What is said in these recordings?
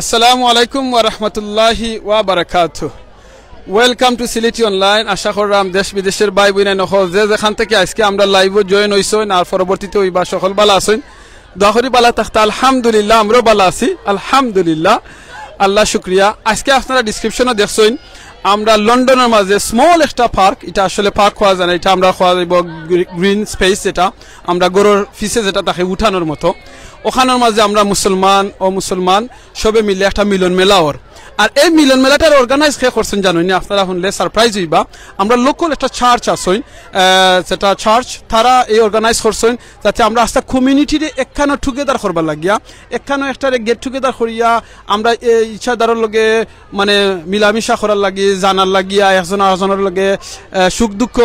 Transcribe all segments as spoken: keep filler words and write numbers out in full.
আসসালামু আলাইকুম ওয়া রাহমাতুল্লাহি ওয়া বারাকাতুহু। Welcome to সিলেটি অনলাইন। আশা কররাম দেশ বিদেশর ভাই বইনাইন অকল যে যেখান থাকি আইজকে আমরার live-ও join অইছইন আর পরবর্তীতে অইবা, সকল ভালা আছইন। দোয়া করি ভালা থাকতা। আলহামদুলিল্লাহ, আমরাও ভালা আছি। আলহামদুলিল্লাহ, আল্লাহ শুক্রিয়া। আইজকে আপনারা description-ও দেখছইন, আমরা লন্ডনর মাঝে small একটা park, ইটা আসলে park কওয়া যায় না, ইটা আমরা কওয়া যাইবো গ্রি-, green space, যেটা আমরা ঘরর পিছে যেটা থাকে উঠানর মতো, অখানর মাঝে আমরা মুসলমান, অমুসলমান সবে মিলে একটা মিলন মেলা অর। আর এই মিলন মেলাটার organize কে করছইন জানইননি? আপনারা হুনলে surprise অইবা। আমরা local একটা church আছইন, আহ, যেটা church, তারা এই organize করছইন, যাতে আমরা আস্তা community-রে একখানো together করবার লাগিয়া, একখানো একটারে get together করিয়া আমরা এই ইচ্ছাদারর লগে মানে মিলামিশা করার লাগি, জানার লাগিয়া, একজন আরজনর লগে, আহ, সুখ দুঃখ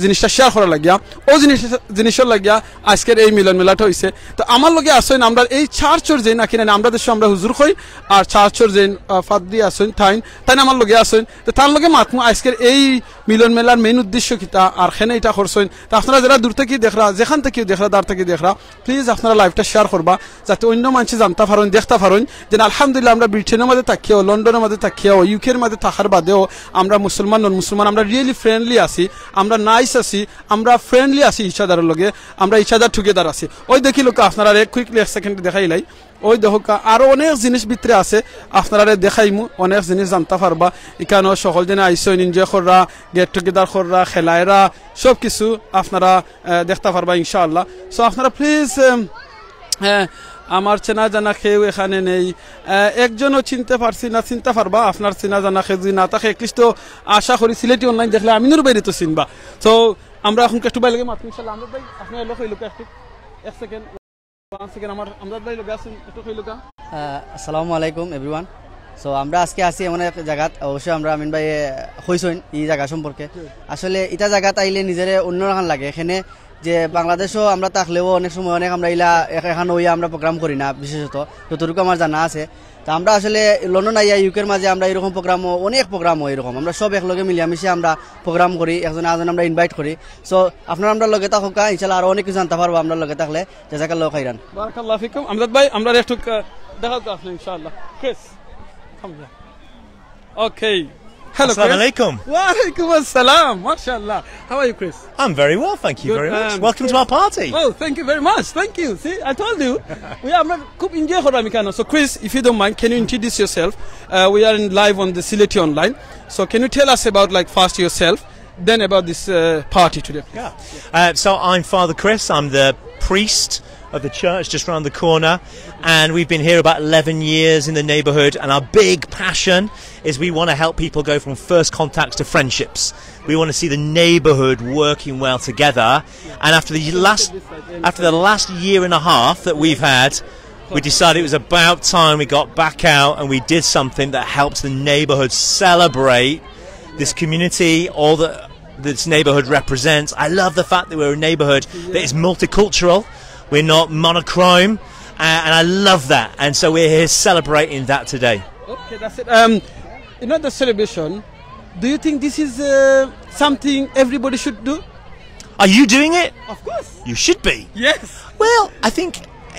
জিনিসটা share করার লাগিয়া, অউ জিনিস, জিনিসর লাগিয়া আইজকের এই মিলন মেলাটা অইছে। তো আমার লগে আছইন আমরার এই church-র যেইন, নাকি না, আমরা দেশো আমরা হুজুর কই, আর church-র যেইন, আহ, পাদ্রী আছইন, তাইন, তাইন আমার লগে আছইন। তো তান লগে মাতমু আইজকের এই মিলন মেলার main উদ্দেশ্য কিতা, আর কেনে ইটা করছইন। তো আপনারা যারা দূর থাকি দেখরা, যেখান থাকিও দেখরা, দার থাকি দেখরা, please আপনারা live-টা share করবা, যাতে অইন্য মানষে জানতা পারইন, দেখতা পারইন যে না, আলহামদুলিল্লাহ, আমরা ব্রিটেনর মাঝে থাকিয়াও, লন্ডনর মাঝে থাকিয়াও, UK-র মাঝে থাকার বাদেও আমরা মুসলমান, non মুসলমান, আমরা really friendly আছি, আমরা nice আছি, আমরা friendly আছি each other-র লগে, আমরা each other together আছি। অউ দেখিলাউক্কা, আপনারারে quickly এক second দেখাইলাই। অউ দেখউক্কা, আরো অনেক জিনিস ভিতরে আছে, আপনারারে দেখাইমু, অনেক জিনিস জানতা পারবা। ইখানো সকল জনে আইছইন, enjoy কররা, get together কররা, খেলাইরা, সব কিছু আপনারা, আহ, দেখতা পারবা ইনশাআল্লাহ। So আপনারা please, উম, আহ, আমার চেনা জানা কেউ এখানে নেই, আহ, একজনও চিনতে পারছি না, চিনতা পারবা, আপনার চেনা জানা কেউ যদি না থাকে, at least তো আশা করি সিলেটি online দেখলে আমিনুর ভাইরে তো চিনবা। So আমরা এখন একটু ভাই লগে মাতমু ইনশাআল্লাহ। আমজাদ ভাই, আপনে এলো কইলো একটু, এক second। One second, আমার আমজাদ ভাই লগে আছইন, একটু কইলাউক্কা। আহ, আসসালামু আলাইকুম everyone। So আমরা আইজকে আছি এমন এক জাগাত, অবশ্যই আমরা আমিন ভাইয়ে কইছইন ই জাগা সম্পর্কে। আসলে ইটা জাগাত আইলে নিজরে অন্যরকম লাগে। এখানে যে বাংলাদেশো আমরা থাকলেও অনেক সময় অনেক আমরা ইলা এক-, এখান অইয়া আমরা program করি না, বিশেষত যতটুকু আমার জানা আছে। তা আমরা আসলে লন্ডন আইয়া UK-র মাঝে আমরা এরকম program-ও, অনেক program অয় এরকম, আমরা সব একলগে মিলিয়া মিশিয়া আমরা program করি, একজন আরজন আমরা invite করি। So আপনারা আমরার লগে থাকউক্কা, ইনশাআল্লাহ আরো অনেক কিছু জানতা পারবা আমরার লগে থাকলে। জাযাকাল্লাহু খাইরান। বারাকাল্লাহু ফিকুম। আমজাদ ভাই, আমরারে একটু, আহ, দেখাউক্কা আপনে ইনশাআল্লাহ। Chris, come here. Okay. Hello, Assalamu Chris. Alaikum. Wa alaikum assalam. Mashallah. How are you, Chris? I'm very well, thank you Good, very much. Um, Welcome to our party. Oh, thank you very much. Thank you. See, I told you. We are খুব enjoy কররাম ইখানো। So, Chris, if you don't mind, can you introduce yourself? Uh, we are in live on the Sylheti online. So, can you tell us about, like, first yourself, then about this, uh, party today? Yeah. Uh, so I'm Father Chris. I'm the priest of the church just round the corner, and we've been here about eleven years in the neighbourhood, and our big passion is we want to help people go from first contacts to friendships. We want to see the neighbourhood working well together, and after the last, after the last year and a half that we've had, we decided it was about time we got back out and we did something that helps the neighbourhood celebrate this community, all that this neighbourhood represents. I love the fact that we're a neighbourhood that is multicultural. We're not monochrome, uh, and I love that. And so we're here celebrating that today. Okay, that's it. Um, you know the celebration. Do you think this is, uh, something everybody should do? Are you doing it? Of course. You should be. Yes. Well, I think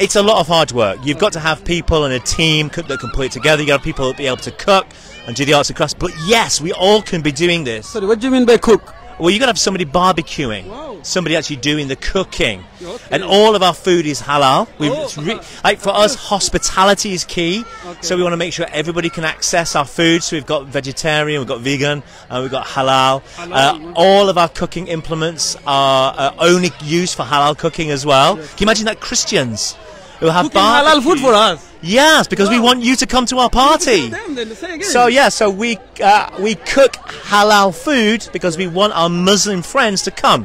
it's a lot of hard work. You've got to have people and a team co-, that can put it together. You got to have people that be able to cook and do the arts and crafts. But yes, we all can be doing this. Sorry, what do you mean by cook? Well, you got to have somebody barbecuing, Wow. somebody actually doing the cooking. Okay. And all of our food is halal. We, Oh. it's re-, like, for us, hospitality is key. Okay. So we want to make sure everybody can access our food. So we've got vegetarian, we've got vegan, and we've got halal. Halal, Uh, yeah. All of our cooking implements are, uh, only used for halal cooking as well. Yes. Can you imagine that? Christians who have Cooking halal food barbecue. for us. Yes, because we Wow. want you to come to our party. Say them then, say again. So, yeah, so we, uh, we cook halal food because we want our Muslim friends to come.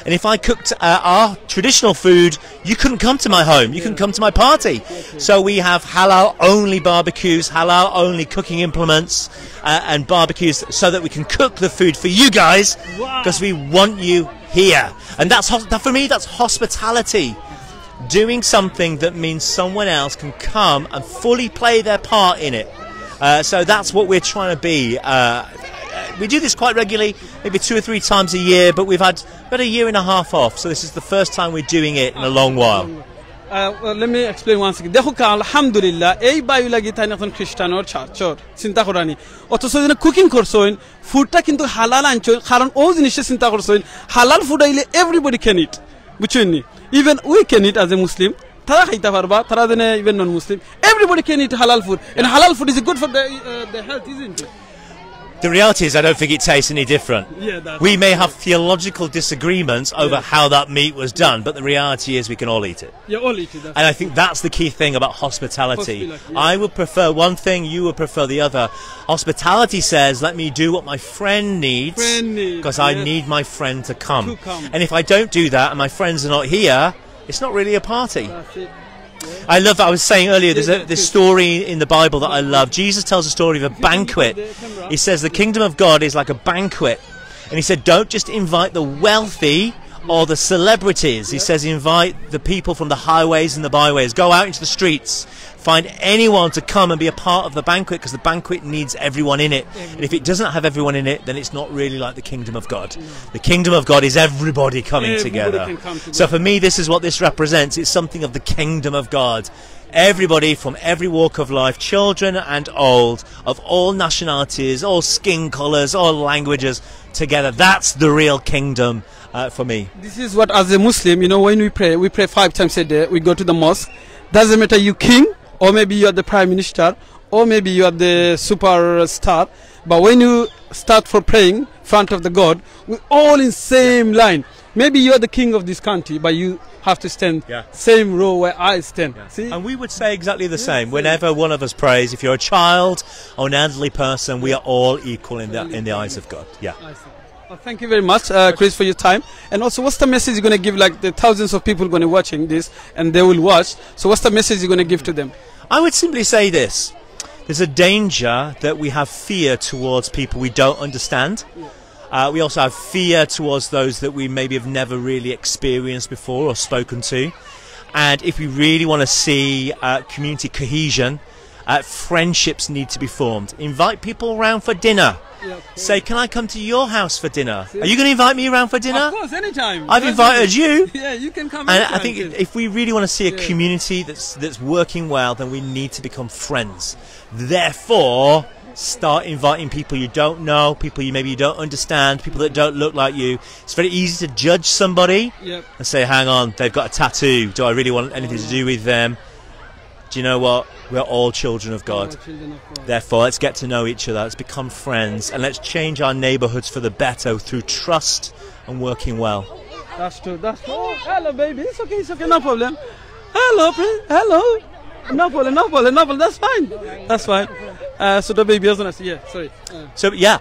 And if I cooked, uh, our traditional food, you couldn't come to my home. You couldn't come to my party. So we have halal-only barbecues, halal-only cooking implements, uh, and barbecues so that we can cook the food for you guys, Wow. 'cause we want you here. And that's hos-, that, for me, that's hospitality. doing something that means someone else can come and fully play their part in it. Uh, so that's what we're trying to be. Uh, we do this quite regularly, maybe two or three times a year, but we've had about a year and a half off, so this is the first time we're doing it in a long while. Uh, well, let me explain once again. দেখো কা, আলহামদুলিল্লাহ, এই বায়ু লাগি তাই এখন খ্রিস্টানর চার্চর চিন্তা করানি। অথচ যেন কুকিং করছইন, ফুডটা কিন্তু হালাল আনছইন, কারণ ও জিনিসে চিন্তা করছইন, হালাল ফুড আইলে everybody can eat, বুঝছইন নি? Even we can eat as a Muslim. তারা খাইতা পারবা, তারা যেন even non Muslim. Everybody can eat halal food, and halal food is good for the, uh, the health, isn't it? The reality is, I don't think it tastes any different. Yeah, that's We may have theological disagreements over how that meat was done, but the reality is we can all eat it. Yeah, all eat it. That's And I think that's the key thing about hospitality. Hospitality, yeah. I would prefer one thing, you would prefer the other. Hospitality says, let me do what my friend needs, Friend needs, because I yes. need my friend to come. To come. And if I don't do that and my friends are not here, it's not really a party. That's it. I love that. I was saying earlier, there's Yeah, a, this yeah. story in the Bible that I love. Jesus tells a story of a banquet. He says the kingdom of God is like a banquet. And he said, don't just invite the wealthy or the celebrities. He says, invite the people from the highways and the byways. Go out into the streets. Find anyone to come and be a part of the banquet, because the banquet needs everyone in it. And if it doesn't have everyone in it, then it's not really like the kingdom of God. The kingdom of God is everybody coming Everybody together. Can come together. So for me, this is what this represents. It's something of the kingdom of God. Everybody from every walk of life, children and old, of all nationalities, all skin colours, all languages, together. That's the real kingdom uh, for me. This is what, as a Muslim, you know, when we pray, we pray five times a day. We go to the mosque. Doesn't matter you king, or maybe you are the prime minister, or maybe you are the superstar. But when you start for praying front of the God, we all in same line. Maybe you are the king of this country, but you have to stand Yeah. same row where I stand. See? And we would say exactly the same. Whenever one of us prays, if you're a child or an elderly person, we are all equal in the in the eyes of God. Yeah. I see. Well, thank you very much, uh, Chris, for your time. And also, what's the message you're going to give, like, the thousands of people going to watching this, and they will watch? So, what's the message you're going to give to them? I would simply say this. There's a danger that we have fear towards people we don't understand. Uh, we also have fear towards those that we maybe have never really experienced before or spoken to. And if we really want to see uh, community cohesion, uh, friendships need to be formed. Invite people around for dinner. Say, can I come to your house for dinner? Are you going to invite me around for dinner? Of course, anytime. I've invited you. Yeah, you can come. And Anytime, I think kid. If we really want to see a community that's that's working well, then we need to become friends. Therefore, start inviting people you don't know, people you maybe you don't understand, people that don't look like you. It's very easy to judge somebody Yep. and say, "Hang on, they've got a tattoo. Do I really want anything to do with them?" Do you know what? We're all children of God. Children of God. Therefore, let's get to know each other. Let's become friends, and let's change our neighbourhoods for the better through trust and working well. That's true. That's true. Oh, hello, baby. It's okay. It's okay. No problem. Hello, please. Hello. No problem. No problem. No problem. That's fine. That's fine. Uh, so the baby doesn't. Yeah. Sorry. Uh, So yeah,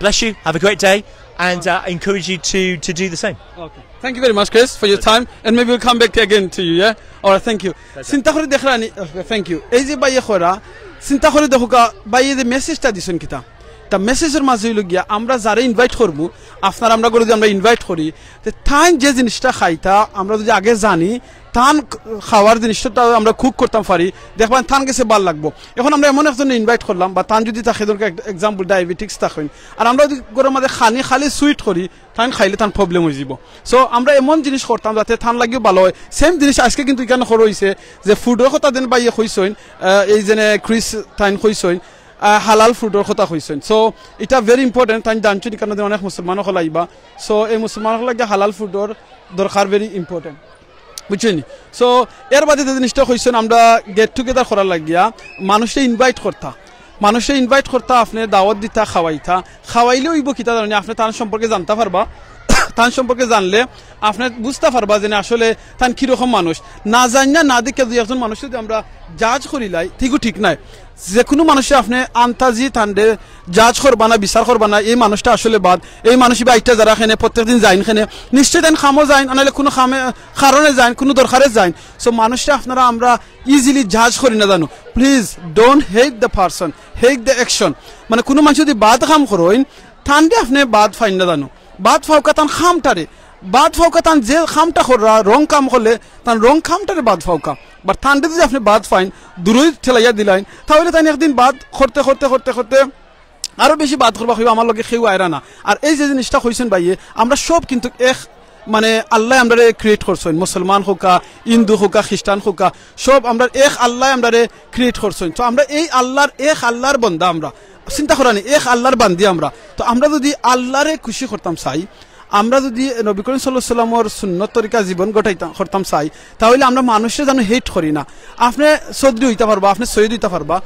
bless you. Have a great day, and uh, I encourage you to to do the same. Okay. Thank you very much, Chris, for your time, and maybe we'll come back again to you, yeah? All right, thank you. চিন্তা করি দেখরানি, okay, thank you. এই যে ভাইয়ে করা, চিন্তা করি দেখো কা, ভাইয়ে যে মেসেজটা দিছইন কিতা? তা মেসেজর মাঝে অইলো গিয়া, আমরা যারে ইনভাইট করমু, আপনার আমরা ঘরো যদি আমরা ইনভাইট করি, তে তাইন যে জিনিসটা খাইতা, আমরা যদি আগে জানি, তান খাওয়ার জিনিসটা আমরা কুক করতাম পারি, দেখবা তান গেছে ভালা লাগবো। এখন আমরা এমন একজনরে ইনভাইট করলাম, বা তান যদি থাকে, ধরো, এক্সাম্পল, ডায়াবেটিক্স থাকইন, আর আমরা যদি ঘরর মাঝে খানি খালি সুইট করি, তান খাইলে তান প্রবলেম অইযিবো। So, আমরা এমন জিনিস করতাম যাতে তান লাগিও ভালা অয়। সেম জিনিস আইজকে কিন্তু ইখান করা অইছে, যে ফুডর কথা যেন ভাইয়ে কইছইন, আহ, এই যেন ক্রিস তাইন কইছইন, আহ, হালাল ফুডর কথা কইছইন। So, ইটা very important, তাইন জানছইন ইখানো অনেক মুসলমান অকল আইবা। So, এই মুসলমান অকলর লাগি হালাল ফুডর দরকার very important। বুঝছইন নি? So, এর বাদে যে জিনিসটা কইছইন, আমরা গেট টুগেদার করার লাগিয়া মানুষরে ইনভাইট করতা, মানুষরে ইনভাইট করতা, আপনে দাওয়াত দিতা, খাওয়াইতা। খাওয়াইলে অইবো কিতা জানইন নি? আপনে তান সম্পর্কে জানতা পারবা, তান সম্পর্কে জানলে আপনে বুঝতা পারবা যে আসলে তান কিরকম মানুষ। না জানি না, না দেখে দুই একজন মানুষ যদি আমরা জাজ করিলাই, ঠিকও ঠিক নায়। যে কুনু মানুষে আপনে আন্তাজি তানরে জাজ করবা না, বিচার করবা না, এই মানুষটা আসলে বাদ, এই মানুষ ইবা আইতা যারা খেনে, প্রত্যেকদিন যাইন খেনে, নিশ্চয় তাইন কামো যাইন, নাইলে কুনু কামে, কারণে যাইন, কুনু দরকারে যাইন। So, মানুষরে আপনারা আমরা ইজিলি জাজ করি না জানো। Please don't hate the person, hate the action. মানে, কুনু মানুষ যদি বাদ কাম করইন, তানরে আপনে বাদ ফাইন না জানো, বাদ ফাউকা তান কামটারে। বাদ ফাউকা তান যে কামটা কররা, রং কাম করলে, তান রং কামটারে বাদ ফাউকা। But তানরে যদি আপনে বাদ ফাইন, দূরই ঠেলাইয়া দিলাইন, তাইলে তাইন একদিন বাদ করতে, করতে, করতে, করতে আরো বেশি বাদ করবা, কইবা, "আমার লগে কেউ আয়রা না।" আর এই যে জিনিসটা কইছইন ভাইয়ে, আমরা সব কিন্তু এক, মানে, আল্লায় আমরারে create করছইন, মুসলমান হউকা, হিন্দু হউকা, খ্রিস্টান হউকা, সব আমরা এক আল্লায় আমরারে create করছইন। তো আমরা এই আল্লাহর, এক আল্লাহর বন্দা আমরা, চিন্তা করানি, এক আল্লাহর বান্দি আমরা। তো আমরা যদি আল্লাহরে খুশি করতাম চাই, আমরা যদি নবী করিম সাল্লাল্লাহু আলাইহি ওয়াসাল্লামর সুন্নত তরিকা জীবন গটাইতাম, করতাম চাই, তাইলে আমরা মানুষরে যেন hate করি না। আপনে চৌধুরী অইতা পারবা, আপনে সৈয়দ অইতা পারবা,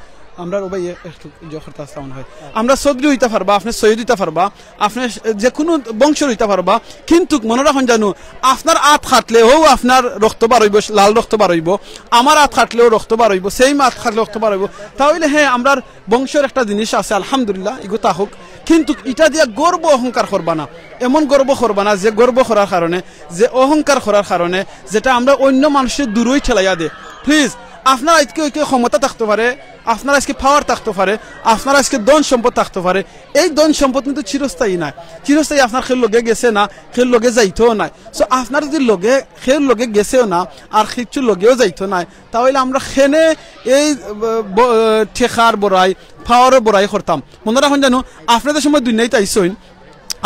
আমরা ও ভাই একটু ইয়ে করতে আসতে মনে হয়, আমরা চৌধুরী অইতা পারবা, আপনে সৈয়দ অইতা পারবা, আপনে যে কোনো বংশর অইতা পারবা, কিন্তু মনো রাখইন জানো, আপনার আত কাটলে হউ আপনার রক্ত বারইবো, লাল রক্ত বারইবো, আমার আত কাটলেও রক্ত বারইবো, same আত কাটলে রক্ত বারইবো। তাইলে হ্যাঁ, আমরার বংশর একটা জিনিস আছে, আলহামদুলিল্লাহ, ইগু থাকউক, কিন্তু ইটা দিয়া গর্ব অহংকার করবা না, এমন গর্ব করবা না যে গর্ব করার কারণে, যে অহংকার করার কারণে, যেটা আমরা অন্য মানুষরে দূরই ঠেলাইয়া দে। Please, আপনার আজকে ওইকে ক্ষমতা থাকতে পারে, আপনার আজকে power থাকতে পারে, আপনার আজকে ধন সম্পদ থাকতে পারে, এই ধন সম্পদ কিন্তু চিরস্থায়ী নায়। চিরস্থায়ী আপনার কেউর লগে গেছে না, কেউর লগে যাইতোও নায়। So আপনার যদি লগে, কেউর লগে গেছেও না, আর কিচ্ছু লগেও যাইতো নায়, তাইলে আমরা কেনে এই, আহ, ব-, আহ, টেকার বড়াই, power-র বড়াই করতাম? মনো রাখইন জানো, আপনে যে সময় দুনিয়াত আইছইন,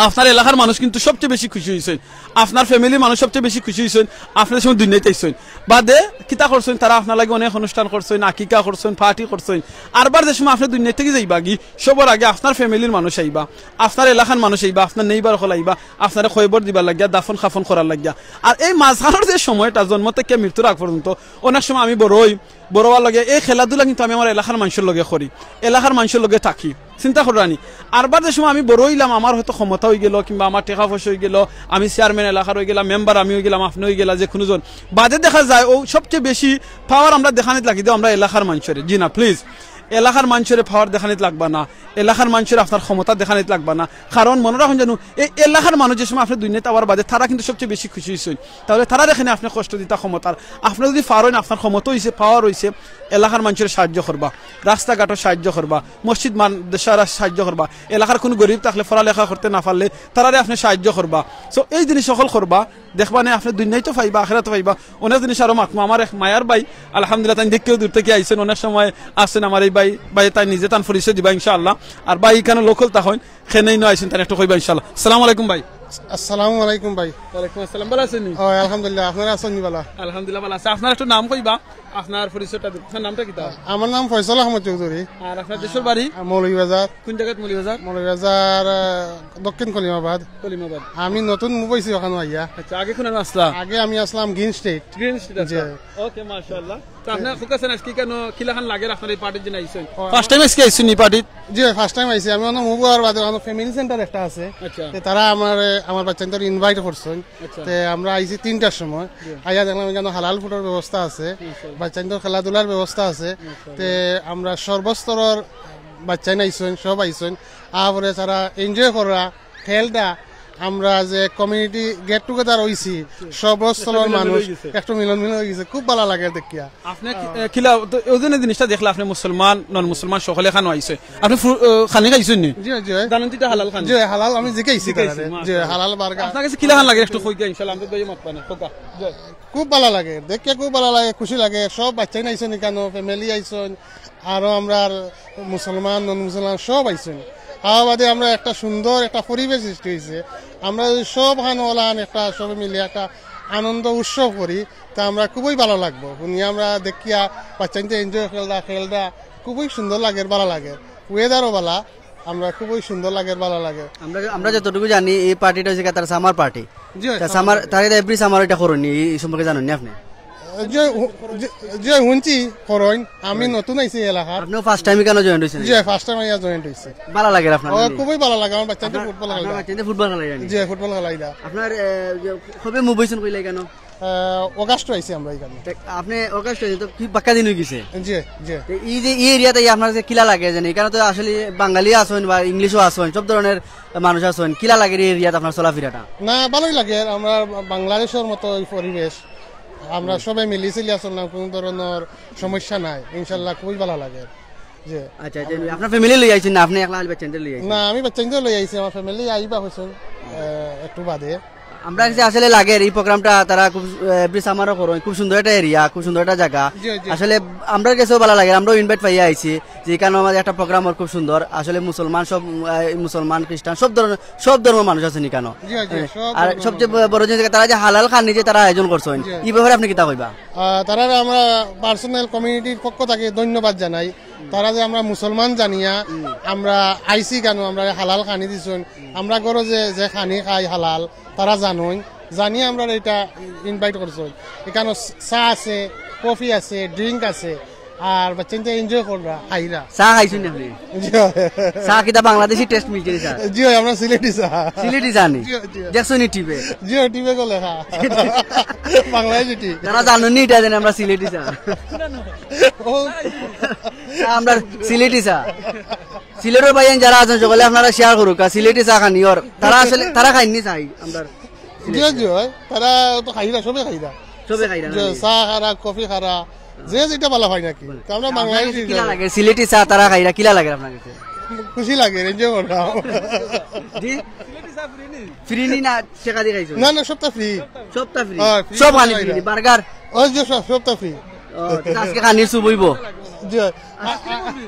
আপনার এলাকার মানুষ কিন্তু সবচেয়ে বেশি খুশি অইছইন, আপনার family-র মানুষ সবচেয়ে বেশি খুশি অইছইন, আপনে যে সময় দুনিয়াত আইছইন। বাদে কিতা করছইন? তারা আপনার লাগি অনেক অনুষ্ঠান করছইন, আকিকা করছইন, party করছইন। আরবার যে সময় আপনে দুনিয়া থাকি যাইবাগি, সবর আগে আপনার family-র মানুষ আইবা, আপনার এলাকার মানুষ আইবা, আপনার neighbour অকল আইবা, আপনারে কয়বর দিবার লাগিয়া, দাফন কাফন করার লাগিয়া। আর এই মাঝখানর যে সময়টা, জন্ম থাকি মৃত্যুর আগ পর্যন্ত, অনেক সময় আমি বড় অই, বড় অওয়ার লগে এই খেলাধুলা কিন্তু আমি আমার এলাকার মানষর লগে করি, এলাকার মানষর লগে থাকি। চিন্তা কররানি, আরবার যে সময় আমি বড় অইলাম, আমার হয়তো ক্ষমতা অইগেলো, কিংবা আমার টেকা পয়সা অইগেলো, আমি চেয়ারম্যান এলাকার অইগেলাম, মেম্বার আমি অইগেলাম, আপনে অইগেলা, যে কুনু জন, বাদে দেখা যায় অউ সবচেয়ে বেশি power আমরা দেখানিত লাগি দেও আমরা এলাকার মানষরে। জি না, please, এলাকার মানষরে power দেখানিত লাগবা না, এলাকার মানষরে আপনার ক্ষমতা দেখানিত লাগবা না। কারণ মনো রাখইন জানো, এই এলাকার মানুষ যে সময় আপনে দুনিয়াত আওয়ার বাদে তারা কিন্তু সবচেয়ে বেশি খুশি অইছইন। তাইলে তারারে কেনে আপনে কষ্ট দিতা ক্ষমতার? আপনে যদি পারইন, আপনার ক্ষমতা অইছে, power অইছে, এলাকার মানষরে সাহায্য করবা, রাস্তাঘাটর সাহায্য করবা, মসজিদ মাদ্রাসার সাহায্য করবা, এলাকার কুনু গরিব থাকলে পড়ালেখা করতে না পারলে তারারে আপনে সাহায্য করবা। So এই জিনিস অকল করবা, দেখবা নে আপনে দুনিয়াত তো পাইবা, আখেরাত তো পাইবা। অনেক জিনিস আরো মাতমু। আমার এক মায়ার ভাই, আলহামদুলিল্লাহ, তাইন দেখিয়াও দূর থাকি আইছইন, অনেক সময় আছইন আমার এই ভাই, ভাই তাইন নিজে তান পরিচয় দিবা ইনশাআল্লাহ। আর ভাই ইখানো local থাকইন, কেনে ইনো আইছইন, তাইন একটু কইবা ইনশাআল্লাহ। আসসালামু আলাইকুম ভাই। আসসালামু আলাইকুম ভাই। ওয়ালাইকুম আসসালাম, ভালা আছইন নি? ও, আলহামদুলিল্লাহ, আপনারা আছইন নি ভালা? আলহামদুলিল্লাহ, ভালা আছি। আপনার একটু নাম কইবা, আপনার পরিচয়টা দিবা। আপনার নামটা কিতা? আমার নাম ফয়সাল আহমদ চৌধুরী। আর আপনার দেশর বাড়ি? আহ, মৌলভীবাজার। কোন জাগাত মৌলভীবাজার? মৌলভীবাজার, আহ, দক্ষিণ কলিমাবাদ। কলিমাবাদ। আমি নতুন move অইছি অখানো আইয়া। আচ্ছা, আগে কুনানো আছলা? আগে আমি Aslam Green Street। Green Street আছলা। জি। OK, মাশাআল্লাহ। তো আপনার focus আজকে কেনে কিলাখান লাগের আপনার এই party-ত যে আইছইন? ও, first time আজকে আইছইন নি party-ত? জি, first time আইছি। আমি অনো move অওয়ার বাদে অনো family center একটা আছে। আচ্ছা। তে তারা আমারে, আমার বাচ্চাইন্তরে invite করছইন। আচ্ছা। তে আমরা আইছি তিনটার সময়। জি। আইয়া দেখলাম ইখানো হালাল food-র ব্যবস্থা আছে। আচ্ছা। বাচ্চাইন্তর খেলাধুলার ব্যবস্থা আছে। আচ্ছা। তে আমরা সর্বস্তরর বাচ্চাইন আইছইন, সব আইছইন। আওয়ার পরে তারা enjoy কররা, খেলরা। আমরা যে community get together অইছি, সর্বস্তরর মানুষ একটু মিলন মিলন অইগেছে। খুব ভালা লাগে দেখিয়া। আপনে কি, এ, কিলা, তো অউ যে জিনিসটা দেখলা, আপনে মুসলমান, non মুসলমান সকলে এখানো আইছে। আপনে ফু-, এ, খানি খাইছইন নি? জি, জি। জানইন তো ইটা হালাল খানি? জি, হালাল আমি জিকাইছি জিকাইছি, তারারে। জি, মাশাআল্লাহ। হালাল burger। আপনার কাছে কিলাখান লাগে একটু কইতা ইনশাআল্লাহ, আমরা তো ইয়ে মাতবা না, কইতা। জি। খুব ভালা লাগে, দেখিয়া খুব ভালা লাগে, খুশি লাগে। সব বাচ্চাইন আইছইন ইখানো, family আইছইন, আরো আমরার মুসলমান, non মুসলমান সব আইছইন। আওয়ার বাদে আমরা একটা সুন্দর একটা পরিবেশ সৃষ্টি অইছে। আমরা যদি সব খান অলান একটা সবে মিলে একটা আনন্দ উৎসব করি, তা আমরা খুবই ভালা লাগবো। হুনিয়া আমরা দেখিয়া বাচ্চাইন্তে enjoy খেলরা, খেলরা খুবই সুন্দর লাগের, ভালা লাগের। Weather-ও ভালা, আমরা খুবই সুন্দর লাগের, ভালা লাগের। আমরা, আমরা যতটুকু জানি, এই party-টা অইছে গি তার summer party। জি, তা summer summer, party। তারা তো every summer ইটা করইন নি, ই সম্পর্কে জানইন নি আপনে? জি, হু-, জি, জি, হুনছি করইন। আমি নতুন আইছি এই এলাকাত। আপনেও first time ইখানো join অইছইন? জি, first time আইয়া join অইছি। ভালা লাগের আপনার ও, নি? খুবই ভালা লাগে, আমার বাচ্চাইন্তে আপনার, football আপনার খেলাইরা। বাচ্চাইন্তে football খেলাইরা নি? জি, football খেলাইরা। আপনার, এ, যে, কবে move অইছইন কইলা ইখানো? আহ, August-ও আইছি আমরা ইখানো। তে আপনে August-ও আইছইন, তো কি বাক্কা দিন অইগেছে? জি, জি। তে ই যে, ই area-ত আইয়া আপনার যে কিলা লাগে জানি, ইখানো তো আসলে বাঙালি আছইন বা English-ও আছইন, সব ধরনের মানুষ আছইন, কিলা লাগের ই area-ত আপনার চলাফিরাটা? না, ভালাই লাগের, আমরা বাংলাদেশর মতো ই পরিবেশ, আমরা সবে মিলিছিলি আছলাম, কুনু ধরনর সমস্যা নাই, ইনশাআল্লাহ খুবই ভালা লাগের। জি। আচ্ছা, আচ্ছা, আপনার family লইয়া আইছইন না, আপনে একলা খালি বাচ্চাইন্তরে লইয়া আইছইন? না, আমি বাচ্চাইন্তরে লইয়া আইছি, আমার family আইবা কইছইন, আহ, একটু বাদে। আমরা কাছে আসলে লাগে এই প্রোগ্রামটা তারা খুব, আহ, এভরি সামারও করইন, খুব সুন্দর একটা এরিয়া, খুব সুন্দর একটা জায়গা। জি, জি। আসলে আমরার কাছেও ভালা লাগে, আমরাও ইনভাইট পাইয়া আইছি যে এখানো আমাদের একটা প্রোগ্রাম অর খুব সুন্দর। আসলে মুসলমান সব, আহ, মুসলমান, খ্রিস্টান, সব ধরনের, সব ধর্মর মানুষ আছইন এখানো। জি, জি, হ্যাঁ। সব আর ধর্মর সবচেয়ে মানুষ। ব-, বড় জিনিস, তারা যে হালাল খানি যে তারা আয়োজন করছইন, জি। এই ব্যাপারে আপনি কিতা কইবা? আহ, তারারে আমরা পার্সোনাল কমিউনিটির পক্ষ থাকি ধন্যবাদ জানাই। তারা যে আমরা মুসলমান জানিয়া আমরা আইছি কেন, আমরা হালাল খানি দিছইন। আমরা ঘরো যে, যে খানি খাই হালাল, তারা জানইন, জানিয়া আমরা এটা ইনভাইট করছইন। এখানো চা আছে, কফি আছে, ড্রিঙ্ক আছে, আর বাচ্চাইন্তে এনজয় কররা, খাইরা। চা খাইছইন আপনি? জি। চা কিতা বাংলাদেশি টেস্ট মিলছে নি, স্যার? জি, আমরা সিলেটি চা। সিলেটি চা নি? জি, জি। দেখছইন নি টিভি? জি, টিভি গো লেখা। বাংলাদেশি টি। তারা জানইন নি এটা জানি আমরা সিলেটি চা। ও। আমরা সিলেটি চা। সিলেটর ভাইয়াইন যারা আছইন সকলে আপনারা শেয়ার করউক্কা, আর সিলেটি চা খানি অর। তারা আসলে, তারা খাইন নি চা, আমরা জি, জি, হয়। তারা তো খাইরা, সবে খাইরা। সবে খাইরা, জি, না নি? চা খারা, কফি খারা, যে যেটা ভালা পায় নাকি। তো আমরা আপনার বাংলাদেশি কাছে কিলা হিসাবে। লাগে? সিলেটি চা তারা খাইরা, কিলা লাগে আপনার কাছে? খুশি লাগে, এনজয় করলাম। জি? ফ্রি নি না, টেকা দি খাইছো? না, না, সবটা ফ্রি। সবটা ফ্রি? হ্যাঁ, ফ্রি সব সবটা খানি খাইরা। ফ্রি নি, বার্গার? ওই যে সব, সবটা ফ্রি। ও, তো আজকে খানির সুপ অইবো? জি।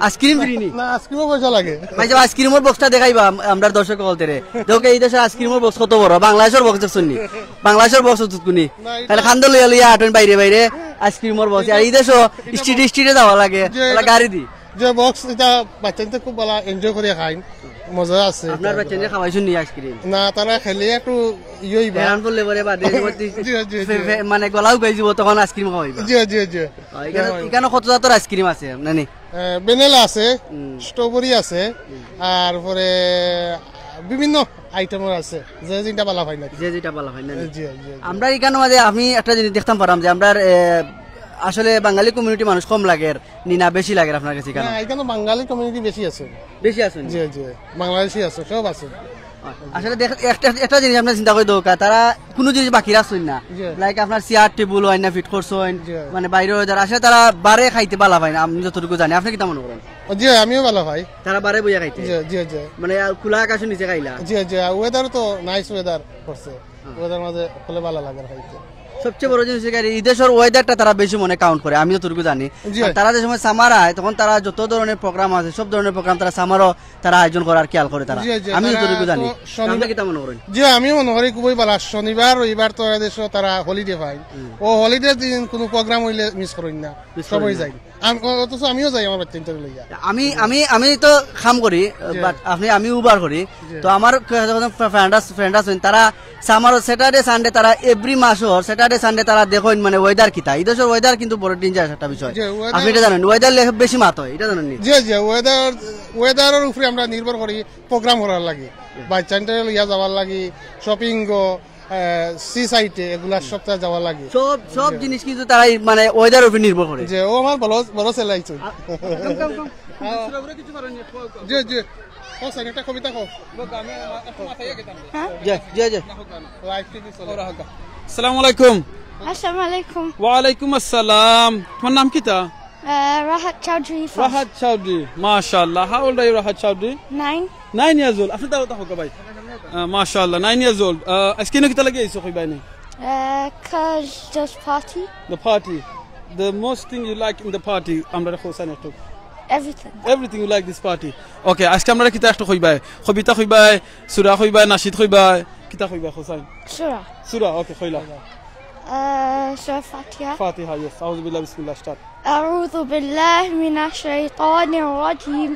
আইসক্রিম ফ্রি নি? না, আইসক্রিমও পয়সা লাগে। ভাই সাহেব, আইসক্রিমর বক্সটা দেখাইবা আম-, আমরার দর্শক অকলতরে। দেখউক্কা, এই দেশর আইসক্রিমর বক্স কত বড়, বাংলাদেশর বক্স দেখছইন নি? বাংলাদেশর বক্স দেখছইন নি? না, এটা তাইলে কান্দো লইয়া লইয়া আটইন বাইরে বাইরে আইসক্রিমর বক্স। আর এই দেশো স্ট্রিটে স্ট্রিটে যাওয়া লাগে, যে তাইলে গাড়ি দি। যে বক্স, এটা বাচ্চাইন্তে খুব ভালা এনজয় করি খাইন, মজা আছে। আপনার বাচ্চাইন্তে খাওয়াইছইন নি আইসক্রিম? না, তারা খাইলে একটু ইয়ে অইবা। হেরান পড়লে পরে বাদে জি, জি, জি। ফে-, ফে-, মানে গলা উকাই যিবো, তখন আইসক্রিম খাওয়াইবা। জি, জি, জি। আহ, এখানো, হ্যাঁ। এখানো কত জাতর আইসক্রিম আছে, না নি? আহ, ভ্যানিলা আছে, হুম। স্ট্রবেরি আছে, হুম। আর পরে বিভিন্ন আইটেমর আছে, যে যেটা ভালা পায় নাকি। যে যেটা ভালা পায় না নি? জি, জি, জি। আমরা এখানো মাঝে আমি একটা জিনিস দেখতাম পারাম যে আমরার, এ, আসলে বাঙালি কমিউনিটি মানুষ কম লাগের, নি না বেশি লাগের আপনার কাছে এখানো? না, এখানো বাঙালি কমিউনিটি বেশি আছে। বেশি আছে নি? জি, জি, বাংলাদেশি আছে, সব আছে। আসলে দেখ-, একটা, একটা জিনিস আপনে চিন্তা করি দেখউক্কা, তারা কুনু জিনিস বাকি রাখছইন না। জি। লাইক আপনার চেয়ার টেবুল অয় না ফিট করছইন, জি। মানে বাইরে ওয়েদার, আসলে তারা বারে খাইতে ভালা পাইন, আমি যতটুকু জানি। আপনে কিতা মনে করইন? জি, আমিও ভালা পাই। তারা বারে বইয়া খাইতে? জি, জি, জি। মানে, আহ, খোলা আকাশর নিচে খাইলা? জি, জি, ওয়েদার তো নাইস ওয়েদার করছে। হুম। ওয়েদার মাঝে খুলে ভালা লাগে খাইতে। সবচেয়ে বড় জিনিস অইছে কি, এই দেশর ওয়েদারটা তারা বেশি মনে কাউন্ট করে, আমি যতটুকু জানি। জি। আর তারা যে সময় সামার আয়, তখন তারা যত ধরনের প্রোগ্রাম আছে, সব ধরনের প্রোগ্রাম তারা সামারও তারা আয়োজন করার খেয়াল করে তারা। জি, জি, আমি তারা যতটুকু জানি। তো শনিবার আপনে কিতা মনে করইন? জি, আমিও মনে করি খুবই ভালা। শনিবার, রবিবার তো এদেশো তারা হলিডে পাইন। হুম। ও হলিডের দিন কুনু প্রোগ্রাম অইলে মিস করইন না, মিস সবই করইন না। যাই। আম-, অ-, অথচ আমিও যাই আমার বাচ্চাইন্তরে লইয়া। আমি, আমি, আমি তো কাম করি, জি। But আপনে, আমি উবার করি। জি। তো আমার ক-, যখন ফ্রে-, ফ্রেন্ড আছ-, ফ্রেন্ড আছইন, তারা সামার স্যাটারডে সানডে তারা এভরি মাসর স্যাটারডে সানডে তারা দেখইন মানে ওয়েদার কিতা। এই দেশর ওয়েদার কিন্তু বড় ডেঞ্জারাস একটা বিষয়। জি, ওয়েদার আপনে এটা জানইন, ওয়েদার লে বেশি মাত অয়, এটা জানইন নি? জি, জি, ওয়েদার, ওয়েদারর উপরে আমরা নির্ভর করি প্রোগ্রাম করার লাগি। জি। বাচ্চাইন্তরে লইয়া যাওয়ার লাগি, শপিং গো, আহ, সি সাইডে এগুলা সবটা যাওয়া লাগে। সব, সব জি। জিনিস কিন্তু তারা এই মানে ওয়েদার উপরে নির্ভর করে। যে ও আমার বড়, বড় ছেলে আইছে। আ-, কাম, কাম, কাম। আহ, জি, জি। ও স্যার, একটা কবিতা কও। জি, জি, জি। লাইভ টিভি চলে। আসসালামু আলাইকুম। আসসালামু আলাইকুম। ওয়ালাইকুম আসসালাম। তোমার নাম কিতা? Uh, Rahat Chaudhary first. Rahat Chaudhary, mashallah. How old are you, Rahat Chaudhary? Nine. Nine years old. আপনে তাও তাও ভাই। আহ, mashallah, nine years old. আহ, আজকে ইনো কিতা লাগি আইছো কইবায় নি? Uh, 'cause just party. The party. The most thing you like in the party, আমরারে কও ছাইন একটু। Everything. Everything you like this party. Okay, আজকে আমরারে কিতা একটু কইবায়? কবিতা কইবায়, সুরা কইবায়, নাশিদ কইবায়, কিতা কইবায় কও ছাইন? সুরা। সুরা, okay, কইলা। Uh, Surah Fatiha. Fatiha, yes. أعوذ بالله، بسم الله, start. أعوذ بالله من الشيطان الرجيم.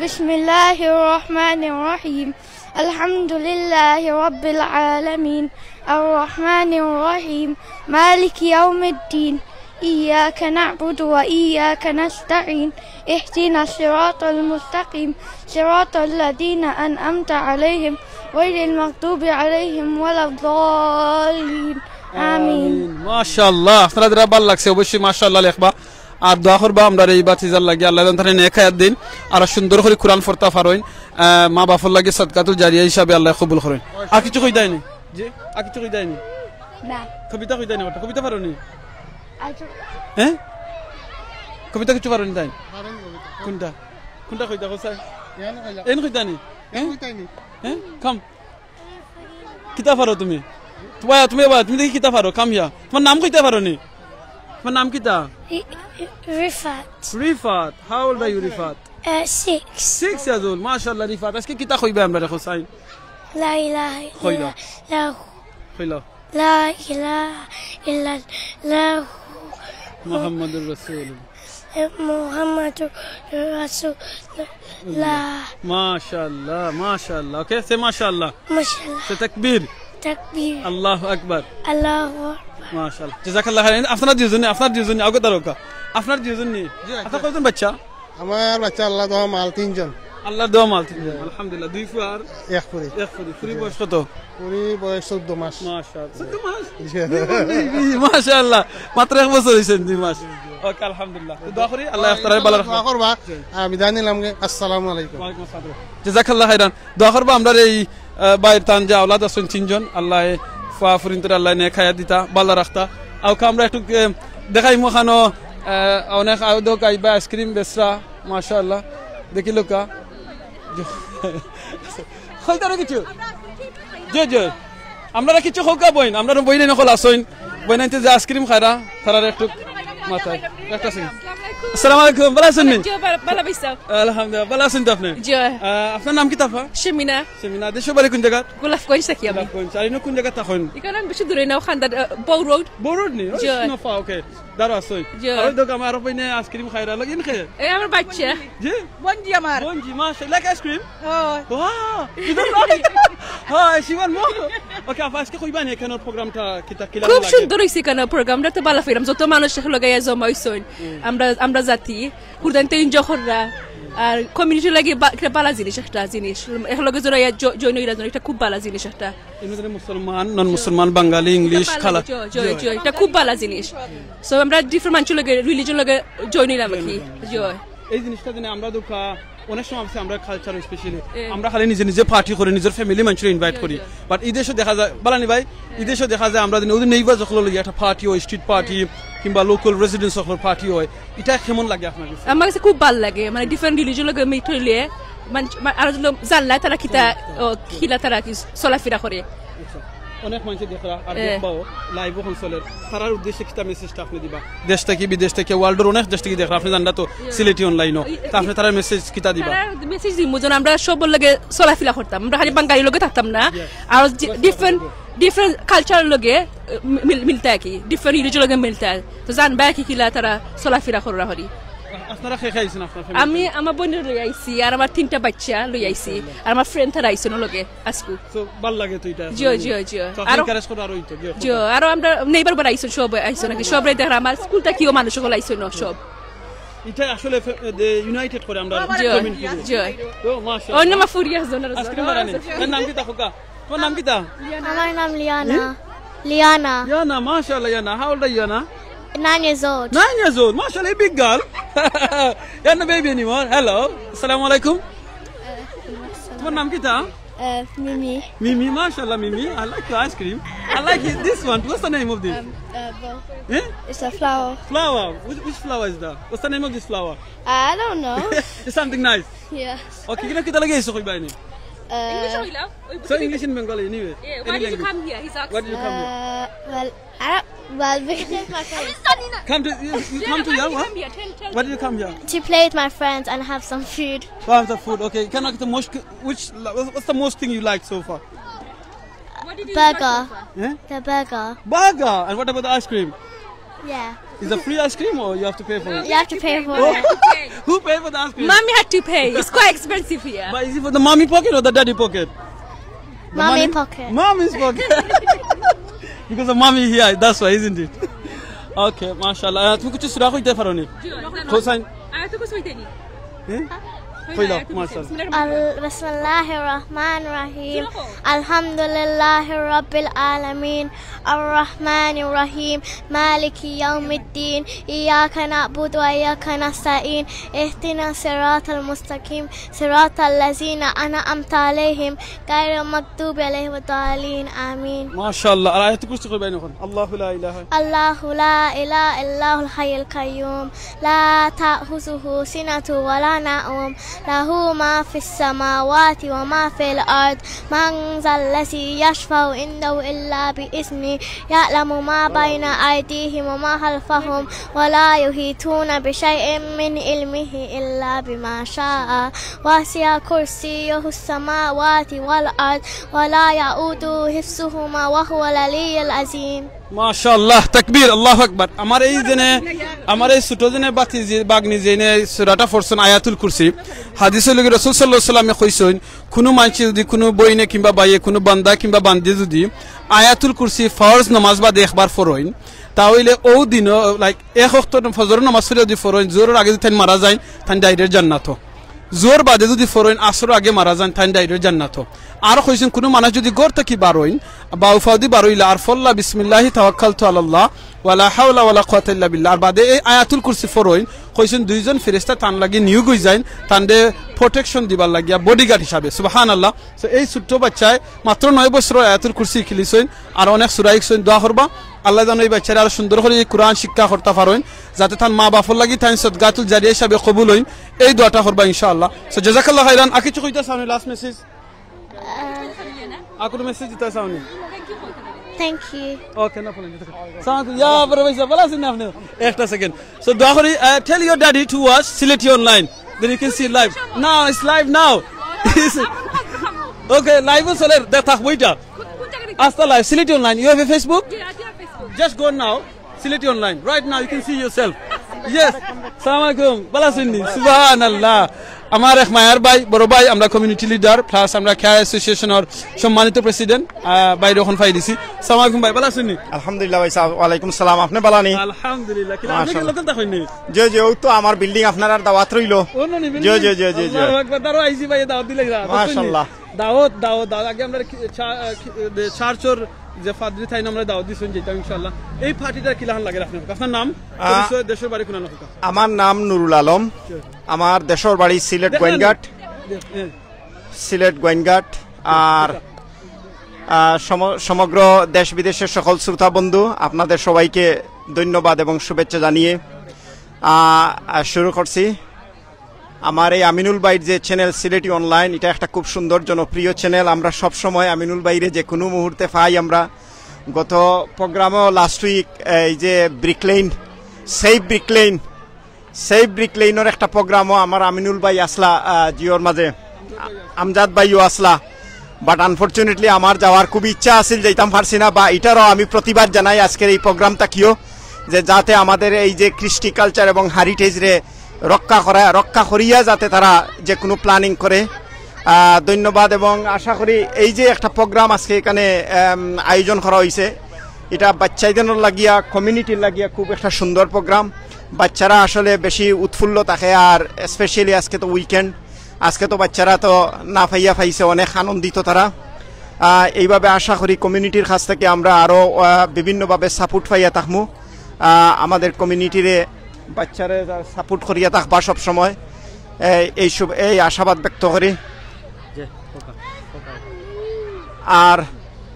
بسم الله الرحمن الرحيم. الحمد لله رب العالمين. الرحمن الرحيم. مالك يوم الدين. إياك نعبد وإياك نستعين. اهدنا الصراط المستقيم. صراط الذين أنعمت عليهم. غير المغضوب عليهم ولا الضالين. آمين. মাশাআল্লাহ, আপনারা যারা ভালা লাগছে অবশ্যই মাশাআল্লাহ লেখবা। আর দোয়া করবা আমরার এই ভাতিজার লাগি, আল্লাহ যেন তারে নেক হায়াত দিন, আর সুন্দর করি কোরআন পড়তা পারইন, আহ, মা বাপর লাগি সদকাতুল জারিয়া হিসাবে আল্লাহ কবুল করইন। আর কিছু কইতায় নি? জি, আর কিছু কইতায় নি? না। কবিতা কইতায় নি? কবিতা পারো নি? আচ্ছা। হ্যাঁ? কবিতা কিছু পারো নি তাইন? পারো নি কবিতা। কোনটা? কোনটা কইতা কও ছাইন? ইয়ান কইলা। এন কইতা নি? হ্যাঁ? কইতায় নি? হ্যাঁ? কাম। কিতা পারো তুমি? তুমি, তুমি আবার, তুমি দেখি কিতা পারো, come here. তোমার নাম কইতে পারো নি? তোমার নাম কিতা? রি-, রি-, রিফাত। Rifat, how old are you, Rifat? Uh, six. Six years old, মাশাআল্লাহ রিফাত। আজকে কিতা কইবা আমরারে, হোসাইন? লা ইলাহা কইলা। ইল্লাল্লাহু। কইলা। লা ইলাহা ইল্লাল্লাহু। মুহাম্মাদুর রাসূল। মুহাম্মাদুর রাসূলুল্লাহ। মাশাআল্লাহ, মাশাআল্লাহ। Okay, say মাশাআল্লাহ। মাশাআল্লাহ। Say তাকবীর। তাকবীর। আল্লাহু আকবার। আল্লাহু আকবার। মাশাআল্লাহ। জাযাকাল্লাহ খাইরান। আপনারা দুইজন নি, আপনারা দুইজন নি, আগে দাঁড়াও কা। আপনারা দুইজন নি? জি, আপনারা কয়জন বাচ্চা? আমার বাচ্চা আল্লাহর দেওয়া মাল তিনজন। আল্লাহর দেওয়া মাল তিনজন, আলহামদুলিল্লাহ। দুই ফুয়া আর এক ফুরি। এক ফুরি। ফুরি বয়স কত? ফুরি বয়স চৌদ্দ মাস। মাশাআল্লাহ। চৌদ্দ মাস? জি। দুই ফুরি, মাশাআল্লাহ। মাত্র এক বছর অইছে, দুই মাস। Okay, আলহামদুলিল্লাহ। তো দোয়া করি, আল্লাহ আপনারারে ভালা রাখবা। দোয়া করবা। জি। আহ, বিদায় নিলাম গে। আসসালামু আলাইকুম। ওয়ালাইকুম আসসালাম। জাযাকাল্লাহ খাইরান। দোয়া করবা আমরার এই, আহ, ভাইর তান যে আওলাদ আছইন তিনজন, আল্লায় ফুয়া ফুরিন্তরে আল্লায় নেক হায়াত দিতা, ভালা রাখতা। আউক্কা আমরা একটু, আহ, দেখাইমু খানো, আহ, অনেক আয়োজক আইবা, আইসক্রিম বেচরা, মাশাআল্লাহ। দেখিলাউক্কা। কইতারা কিছু? জি, জি। আপনারা কিছু কউক্কা বইন, আমরার বইনাইন অকল আছইন। বইনাইন্তে যে আইসক্রিম খাইরা, তারার একটু মাথায় একটা second। আসসালামু আলাইকুম, ভালা আছইন নি? জি, ভালা, ভালা পাইছি। আলহামদুলিল্লাহ, ভালা আছইন তো আপনে? জি। আহ, আপনার নাম কিতা আপা? সেমিনা। সেমিনা, দেশর বাড়ি কুন জাগাত? গোলাপগঞ্জ থাকি আমি। গোলাপগঞ্জ। আর ইনো কুন জাগাত থাকইন? ইখান বেশি দূরে না, ওখান দা-, আহ, বউ রোড। বউ রোড নি? ওই জি। সিনোফা, okay। দাঁড়া, আছইন। জি। আর ওই দেখো, আমার আরো বইনে আইসক্রিম খাইরা, লাগে ইন খায়? এ আমার বাচ্চা। জি? বঞ্জি আমার। বঞ্জি, মাশাআল্লাহ, আইসক্রিম? ও। বাহ, ইদার লাগে। হ্যাঁ, শিবান মো। Okay, আপা, আজকে কইবা নি এখানর program টা কিতা, কিলা খুব লাগে? সুন্দর অইছে এখানর program টা, তো ভালা পাইলাম। যত মানুষ একলগে আইয়া জমা অইছইন। হুম। আমরা, আমরা জাতি, হুরদাইন্তে enjoy কররা। আর community লাগি বা-, একটা ভালা জিনিস, একটা জিনিস। একলগে জড়াইয়া জ-, join অইরা, এটা খুব ভালা জিনিস একটা। এর মধ্যে মুসলমান, non মুসলমান, বাঙালি, ইংলিশ, এটা ভালা খালা। লাগে, জি, জি, জি, এটা খুব ভালা জিনিস। So, আমরা different মানুষর লগে, religion লগে join অইলাম আর কি। Join অইলাম। জি। এই জিনিসটা যেন আমরা দেখা, অনেক সময় আছে আমরা culture specially, এ। আমরা খালি নিজে নিজে party করি, নিজর family মানুষরে invite জি, করি। জি। But এই দেশো দেখা যায়, বালানি ভাই, এই দেশো দেখা যায় আমরা যেন ওদের neighbour অকল লইয়া একটা party হয়, street party, হুম। কিংবা local residents অকলর party হয়, এটা কেমন লাগে আপনার কাছে? আমার কাছে খুব ভালা লাগে, মানে different religion লগে meet অইলে, মানে, মা-, আর যদি জানলা তারা কিতা, হুম। ও, কিলা তারা কি চলাফেরা করে। আচ্ছা, অনেক মানুষে দেখরা আর এ। দেখবাও, live অখন চলের, তারার উদ্দেশ্যে কিতা message টা আপনে দিবা? দেশ থাকি, বিদেশ থাকি, world অর অনেক দেশ থাকি দেখরা, আপনে জানরা তো, ইয়ে। সিলেটি online ও, ই-, তা আপনে তারার message কিতা দিবা? তারার message দিমু যেন আমরা সবর লগে চলাফেরা করতাম, আমরা খালি বাঙালি লগে থাকতাম না, ইয়ে। আর যে different, different culture লগে, এ, মিল-, মিলতা আর কি, different religion লগে মিলতা, তো জানবা আর কি কিলা তারা চলাফেরা করা করি। আপনারা কে কে আইছেন আপনার family? আমি আমার বইনরে লই আইছি, আর আমার তিনটা বাচ্চা লই আইছি, আর আমার friend তারা আইছইন লগে আজকু। So, ভালা লাগে তো এটা জি, আসলে। জি, জি। তো আপনি আরো encourage করে আরো হইতো, জি, জি, আরো আমরা neighbour বারা আইছইন, সব আইছইন আর কি, সবরে দেখরা, আমার স্কুল থাকিও মানুষ অকল আইছইন সব। এটা আসলে ফে-, যে united করে আমরা জি, community রে। জি। তো মাশাআল্লাহ। অন্য মা ফুরিয়া জনর আজকে জনর। মারানি। এর নাম কিতা খোকা? তোমার নাম কিতা? আমার নাম লিয়ানা। হুম? লিয়ানা। লিয়ানা, মাশাআল্লাহ, Liana. How old are you, Liana? Nine years old. Nine years old. মাশাআল্লাহ, big girl. You're not baby anymore. Hello. আসসালামু আলাইকুম। তোমার নাম কিতা? Uh, Mimi. Mimi, মাশাআল্লাহ, Mimi. I like your ice cream. I like it, this one. What's the name of this? Um, uh, bo- Eh? It's a flower. Flower. Which, which flower is that? What's the name of this flower? I don't know. It's something nice. Yeah. Okay, কিতা, কিতা লাগি আইছো কইবায় নি? Uh, English অইলা? So English in Bengali, anyway. Yeah, why did you come here? He's asking. Why did you come here? Uh, well, I don't, well, because my friends. Come to, you, you come to here, what? Why did you come here? To play with my friends and have some food. Oh, have some food. Okay, can I get the most, which, what's the most thing you like so far? What did you enjoy so far? Burger. Eh? The burger. Burger. And what about the ice cream? Yeah. Is it free ice cream or you have to pay for it? You have to pay for it. Who pay for the ice cream? Mommy had to pay. It's quite expensive here. But is it for the mommy pocket or the daddy pocket? Mommy pocket. Mommy's pocket. Because of mommy here, that's why, isn't it? Okay, mashallah. Uh, তুমি কিছু সুরা কইতে পারো নি? জি, হোসাইন। আয়াতুল কুরসি হইতে নি। হ্যাঁ? কই দাও, মাশাআল্লাহ। বিসমিল্লাহির রহমানির রহিম। আল-, বিসমিল্লাহির রহমানির রহিম। জোরে কও। আলহামদুলিল্লাহি রাব্বিল আলামিন। আর রহমানির রহিম। মালিকি ইয়াউমিদ্দিন। ইয়াকা না'বুদু ওয়া ইয়াকা নাস্তাইন। ইহদিনাস সিরাতাল মুস্তাকিম। সিরাতাল্লাযিনা আন'আমতা আলাইহিম। গায়রিল মাগদুবি আলাইহিম ওয়াদ দালিন। আমিন। মাশাআল্লাহ। আর আয়াতুল কুরসি কইবায় নি অখন। আল্লাহু লা ইলাহা। আল্লাহু লা ইলাহা ইল্লাহুল হাইয়ুল কাইয়ুম। লা তাখুযুহু সিনাতুন ওয়া লা নাওম। له ما في السماوات وما في الأرض. من ذا الذي يشفع عنده إلا بإذنه. يعلم ما بين أيديهم وما خلفهم ولا يحيطون بشيء من علمه إلا بما شاء. وسع كرسيه السماوات والأرض ولا يؤوده حفظهما وهو العلي العظيم. মাশাআল্লাহ, তাকবীর, আল্লাহু আকবার। আমার এই জেনে, আমার এই ছোট জেনে বাতি যে, বাগনি জেনে সূরাটা পড়ছইন আয়াতুল কুরসি, হাদিস অইলো গি রাসূল সাল্লাল্লাহু আলাইহি ওয়াসাল্লামে কইছইন, কুনু মানষে যুদি, কুনু বইনে কিংবা ভাইয়ে, কুনু বান্দা কিংবা বান্দিয়ে যুদি আয়াতুল কুরসি ফরজ নামাজ বাদে একবার পড়ইন, তা অইলে অউ দিনো, like, এক ওয়াক্ত ফজর নামাজ পড়িয়া যুদি পড়ইন, জোহরর আগে যুদি তাইন মারা যাইন, তাইন direct জান্নাতো। জোহর বাদে যুদি পড়ইন, আসরর আগে মারা যাইন, তাইন direct জান্নাতো। আর কইছইন, কুনু মানুষ যুদি ঘর থাকি বারইন, বাউ ফাওদি বারইলা, আর পড়লা, "বিসমিল্লাহি তাওয়াক্কালতু আলাল্লাহ, ওয়ালা হাওলা ওয়ালা কুওয়াতা ইল্লা বিল্লাহ", আর বাদে এই আয়াতুল কুরসি পড়ইন, কইছইন, দুইজন ফেরেশতা তান লাগি নিয়োগ অইযাইন, তানরে protection দিবার লাগিয়া, bodyguard হিসাবে। সুবহানাল্লাহ। So, এই ছোট্ট বাচ্চায় মাত্র নয় বছরর আয়াতুল কুরসি হিকিলিছইন, আর অনেক সূরা হিকছইন। দোয়া করবা, আল্লায় যেন এই বাচ্চারে আরো সুন্দর করি এই কুরআন শিক্ষা করতা পারইন, যাতে তান মা বাপর লাগি তাইন সদকাতুল জারিয়া হিসাবে কবুল অইন। এই দোয়াটা করবা ইনশাআল্লাহ। So, জাযাকাল্লাহু খাইরান। আর কিছু কইতা চাওনি, last message? আর কুনু message দিতা চাওনি? Thank you. Okay, no problem. সালাম আলাইকুম। ইয়া, বড় ভাই সাহেব, ভালা আছইন নি আপনে? একটা second। So, দোয়া করি, uh, tell your daddy to watch Sylheti Online. Then you can see live. Now, it's live now. Okay, live-ও চলের, দে থাকবো ইটা। আস্তা live, Sylheti Online. You have a Facebook? Just go now. Sylheti Online. Right now, you can see yourself. Yes. সালাম আলাইকুম। ভালা আছইন নি? সুবহানাল্লাহ। আমার এক মায়ার ভাই, বড় ভাই, আমরা community leader, plus আমরা খেয়া association-র সম্মানিত president, আহ, ভাইরে অখন পাই দিছি। সালাম আলাইকুম ভাই, ভালা আছইন নি? আলহামদুলিল্লাহ ভাই সাহেব, ওয়ালাইকুম সালাম। আপনে ভালা নি? আলহামদুলিল্লাহ। কিতা আপনে মাশাআল্লাহ। Local থাকইন নি? জি, জি, অউ তো আমার building, আপনারার দাওয়াত রইলো। অউ নি building? জি, জি, জি, জি, জি। আল্লাহু আকবার। তারও আইছি ভাই, দাওয়াত দিলাইরা। মাশাআল্লাহ। দাওয়াত, দাওয়াত, দাওয়াত। আগে আমরা কি, চা-, আহ, কি, আহ, church-র যে পাদ্রী তাইন আমরা দাওয়াত দিছইন, যাইতাম ইনশাআল্লাহ। এই party-টা কিলাখান লাগের আপনার? আপনার নাম, আহ, পরিচয়, দেশর বাড়ি কুনানো? আমার নাম নুরুল আলম। জি। আমার দেশর বাড়ি সিলেট দেখলেন? গোয়াইনঘাট। দেখ-, হ্যাঁ। সিলেট গোয়াইনঘাট। আর, আহ, সম-, সমগ্র দেশ বিদেশের সকল শ্রোতা বন্ধু, আপনাদের সবাইকে ধন্যবাদ এবং শুভেচ্ছা জানিয়ে, আহ, আহ, শুরু করছি। আমার এই আমিনুল ভাইর যে channel সিলেটি online, এটা একটা খুব সুন্দর জনপ্রিয় channel। আমরা সব সময় আমিনুল ভাইরে যে কোনো মুহূর্তে পাই আমরা। গত program-ও last week এই যে Bricklane, Save Bricklane, Save Bricklane-র একটা program-ও আমার আমিনুল ভাই আছলা, আহ, জিওর মাঝে, আ-, আমজাদ ভাইও আছলা। But unfortunately আমার যাওয়ার খুব ইচ্ছা আছিল, যাইতাম পারছি না, বা ইটারও আমি প্রতিবাদ জানাই আজকের এই program থাকিও, যে যাতে আমাদের এই যে কৃষ্টি culture এবং heritage-রে রক্ষা করা, রক্ষা করিয়া যাতে তারা যে কোনো planning করে। আহ, ধন্যবাদ, এবং আশা করি এই যে একটা program আজকে এখানে, আম, আয়োজন করা হইছে, এটা বাচ্চাইদের লাগিয়া, community-র লাগিয়া খুব একটা সুন্দর program। বাচ্চারা আসলে বেশি উৎফুল্ল থাকে, আর specially আজকে তো weekend, আজকে তো বাচ্চারা তো না পাইয়া পাইছে, অনেক আনন্দিত তারা। আহ, এইভাবে আশা করি community-র কাছ থেকে আমরা আরও, আহ, বিভিন্নভাবে support পাইয়া থাকমু। আহ, আমাদের community-রে, বাচ্চারে support করিয়া থাকবা সব সময়। এই, এই শুভ, এই আশাবাদ ব্যক্ত করি। জি, ওকে, ওকে। আর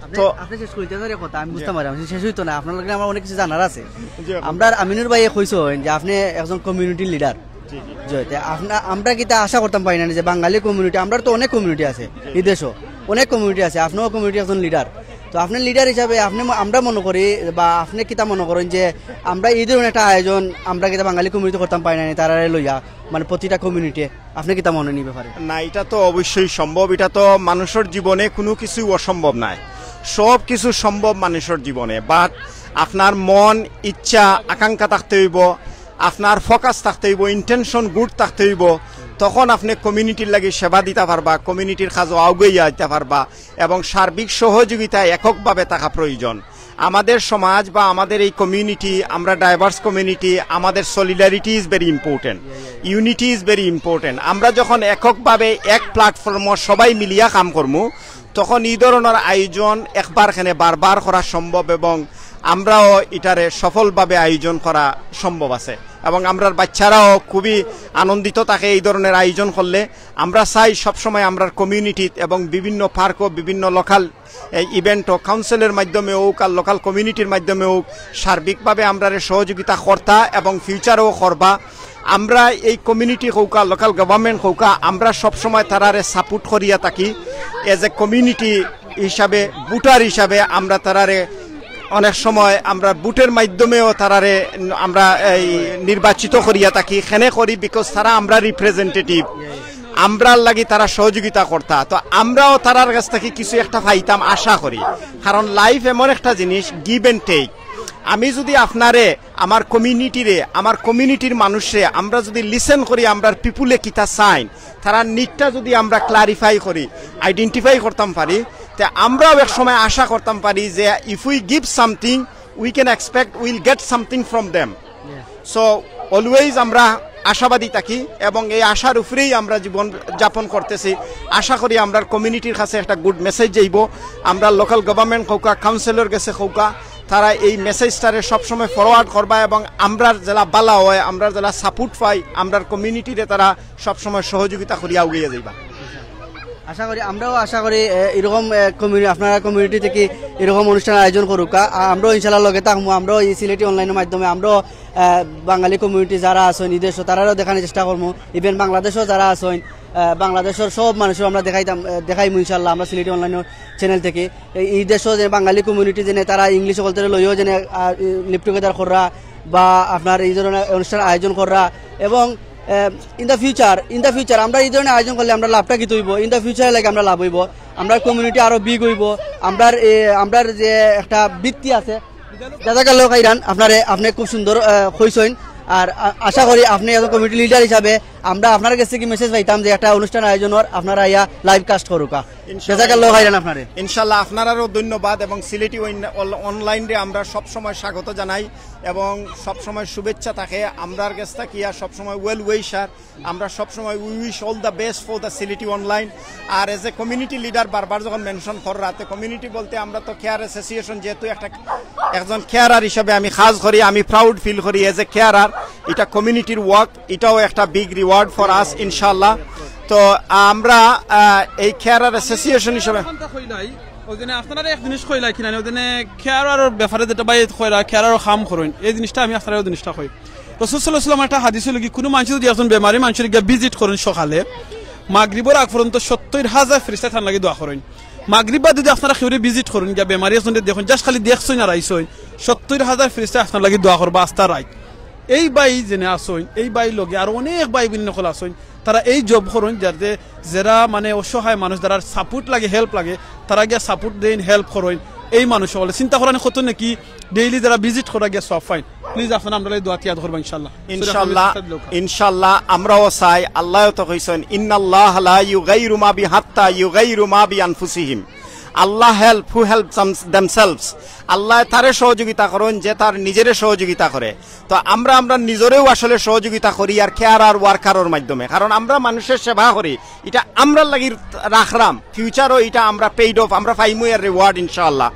আপনি, তো আপনি শেষ করতে চান কথা, আমি বুঝতে জি। পারি, আমি শেষ হইতো না, আপনার লগে আমার অনেক কিছু জানার আছে। জি, ওকে। আমরা আমিনুর ভাইয়ে কইছইন যে আপনি একজন community leader। জি, জি। জি, তে আপনা-, আমরা কিতা আশা করতাম পারি না যে বাঙালি community, আমরা তো অনেক community আছে জি। এই দেশও, অনেক community আছে, আপনিও community একজন leader। তো আপনি leader হিসাবে আপনি ম-, আমরা মনে করি বা আপনি কিতা মনে করেন যে আমরা এই ধরনের একটা আয়োজন আমরা কিতা বাঙালি community করতাম পারি না নি, তারারে লইয়া, মানে প্রতিটা community, আপনি কিতা মনে নি ব্যাপারে? না, এটা তো অবশ্যই সম্ভব, এটা তো মানুষের জীবনে কোনো কিছুই অসম্ভব নাই, সব কিছু সম্ভব মানুষের জীবনে। But আপনার মন, ইচ্ছা, আকাঙ্ক্ষা থাকতে হইব, আপনার focus থাকতে হইব, intention good থাকতে হইব, তখন আপনি community-র লাগি সেবা দিতে পারবা, community-র কাজও আগুয়াইয়া দিতে পারবা এবং সার্বিক সহযোগিতা এককভাবে থাকা প্রয়োজন। আমাদের সমাজ বা আমাদের এই community, আমরা diverse community, আমাদের solidarity is very important, unity is very important। আমরা যখন এককভাবে এক platform-ও সবাই মিলিয়া কাম করমু, তখন এই ধরনের আয়োজন একবার কেনে বারবার করা সম্ভব এবং আমরাও ইটারে সফলভাবে আয়োজন করা সম্ভব আছে। এবং আমরার বাচ্চারাও খুবই আনন্দিত থাকে এই ধরনের আয়োজন করলে। আমরা চাই সবসময় আমরার community-ত এবং বিভিন্ন park-ও, বিভিন্ন local এই event-ও, council-এর মাধ্যমে হোক আর local community-র মাধ্যমে হোক, সার্বিকভাবে আমরারে সহযোগিতা করতা এবং future-ও করবা। আমরা এই কমিউনিটি কউক্কা, লোকাল গভর্নমেন্ট কউক্কা, আমরা সবসময় তারারে সাপোর্ট করিয়া থাকি। এজ এ কমিউনিটি হিসাবে, ভোটার হিসাবে আমরা তারারে অনেক সময় আমরা ভোটের মাধ্যমেও তারারে আমরা এই নির্বাচিত করিয়া থাকি। কেনে করি? বিকজ তারা আমরা রিপ্রেজেন্টেটিভ, আমরার লাগি তারা সহযোগিতা করতা, তো আমরাও তারার কাছ থাকি কিছু একটা পাইতাম আশা করি। কারণ লাইফ এমন একটা জিনিস, গিভ অ্যান্ড টেক। আমি যদি আপনারে, আমার কমিউনিটিরে, আমার কমিউনিটির মানুষরে আমরা যদি লিসেন করি, আমরার পিপুলে কিতা চাইন, তারার নিডটা যদি আমরা ক্লারিফাই করি, আইডেন্টিফাই করতাম পারি, তে আমরাও এক সময় আশা করতাম পারি যে if we give something, we can expect we'll get something from them. So always আমরা আশাবাদী থাকি এবং এই আশার উপরেই আমরা জীবন যাপন করতেছি। আশা করি আমরার কমিউনিটির কাছে একটা গুড মেসেজ যাইব। আমরা লোকাল গভর্নমেন্ট কউক্কা, কাউন্সিলর গেছে কউক্কা, তারা এই মেসেজটারে সবসময় ফরওয়ার্ড করবা এবং আমরার যেলা বালা হয়, আমরার যেলা সাপোর্ট পাই, আমরার কমিউনিটিরে তারা সবসময় সহযোগিতা করিয়া উগিয়ে যাইবা। আশা করি, আমরাও আশা করি, এ, এরকম, এ, কমিউনি-, আপনারা কমিউনিটি থেকে এরকম অনুষ্ঠান আয়োজন করুক। আ-, আমরাও ইনশাল্লাহ লগে থাকমু। আমরাও এই সিলেটি অনলাইনের মাধ্যমে আমরাও, এ, বাঙালি কমিউনিটি যারা আছেন এই দেশও, তারারও দেখানোর চেষ্টা করমু। ইভেন বাংলাদেশও যারা আছেন, এ, বাংলাদেশের সব মানুষও আমরা দেখাইতাম, এ, দেখাইমু ইনশাল্লাহ আমরা সিলেটি অনলাইনের চ্যানেল থেকে। এই, এই দেশও যে বাঙালি কমিউনিটি যেন তারা ইংলিশ সকল থেকে লইও যেন, আ, লিভ টুগেদার কররা বা আপনার এই ধরনের অনুষ্ঠান আয়োজন কররা এবং in the future, in the future আমরা এই ধরনের আয়োজন করলে আমরা লাভটা কিতা অইব? ইন দ্য ফিউচারে লাগে আমরা লাভ অইব, আমরার কমিউনিটি আরো বিগ অইব, আমরার, এ, আমরার যে একটা ভিত্তি আছে। জাজাকাল্লাহ খাইরান, আপনারে, আপনি খুব সুন্দর, আহ, কইছইন। আর আ-, আশা করি আপনি একজন কমিউনিটি লিডার হিসাবে আমরা আপনার কাছে কি মেসেজ পাইতাম যে একটা অনুষ্ঠান আয়োজনের আপনারা আইয়া লাইভ কাস্ট করুকা। ইনশাআল্লাহ। জাজাকাল্লাহ খাইরান আপনারে। ইনশাআল্লাহ, আপনারারও ধন্যবাদ এবং সিলেটি অন-, অল-, অনলাইনরে আমরা সবসময় স্বাগত জানাই এবং সবসময় শুভেচ্ছা থাকে। আমরার কাছ থাকি আর সবসময় ওয়েল উইশার। আমরা সবসময় we wish all the best for the Sylheti online. আর এজ এ কমিউনিটি লিডার বারবার যখন মেনশন কররা, তে কমিউনিটি বলতে আমরা তো কেয়ার অ্যাসোসিয়েশন, যেহেতু একটা একজন কেয়ারার হিসাবে আমি কাজ করি, আমি প্রাউড ফিল করি এজ এ কেয়ারার। এটা কমিউনিটির ওয়ার্ক, এটাও একটা বিগ রিওয়ার্ড ফর আস ইনশাআল্লাহ। তো আমরা, আহ, এই কেয়ারার অ্যাসোসিয়েশন হিসাবে ওই জন্য আপনারা এক জিনিস কইলা কিনা, ওই জন্য কেয়ারার ব্যাপারে যেটা ভাই কইরা, কেয়ারার কাম করইন, এই জিনিসটা আমি আপনারা ওই জিনিসটা কই। রসুল সাল্লাল্লাহু আলাইহি ওয়াসাল্লাম একটা হাদিস অইলো কি, কোনো মানুষ যদি একজন বেমারি মানুষরে গিয়া ভিজিট করইন সকালে, মাগরিবর আগ পর্যন্ত সত্তর হাজার ফেরেশতা তান লাগি দোয়া করইন। মাগরিব বাদ যদি আপনারা কেউরে ভিজিট করইন, গিয়া বেমারি একজনরে দেখইন, just খালি দেখছইন আর আইছইন, সত্তর হাজার ফেরেশতা আপনার লাগি দোয়া করবা আস্তা রাইত। এই ভাই যেনে আছইন, এই ভাই লগে আর অনেক ভাই বইন অকল আছইন, তারা এই জব করইন, যাতে যেরা মানে অসহায় মানুষ, যারার সাপোর্ট লাগে, হেল্প লাগে, তারা গিয়া সাপোর্ট দেইন, হেল্প করইন। এই মানুষ অকলে চিন্তা করেন কত নাকি ডেইলি যারা ভিজিট করা গিয়া সব পাইন। প্লিজ আপনারা আমরার লাগি দোয়াত ইয়াদ করবা ইনশাআল্লাহ। ইনশাআল্লাহ, ইনশাআল্লাহ, আমরাও চাই, আল্লাহও তো কইছইন, "ইন্নাল্লাহ লা ইউগাইরু মা বি হাত্তা ইউগাইরু মা বি আনফুসিহিম।" আল্লাহ help who help them-, themselves। আল্লাহ তারে সহযোগিতা করইন যে তার নিজেরে সহযোগিতা করে। তো আমরা, আমরা নিজরেও আসলে সহযোগিতা করি আর কেয়ারার ওয়ার্কারর মাধ্যমে, কারণ আমরা মানুষের সেবা করি, এটা আমরার লাগি রাখরাম, ফিউচারও এটা আমরা পেইড অফ, আমরা পাইমু এর রিওয়ার্ড ইনশাআল্লাহ।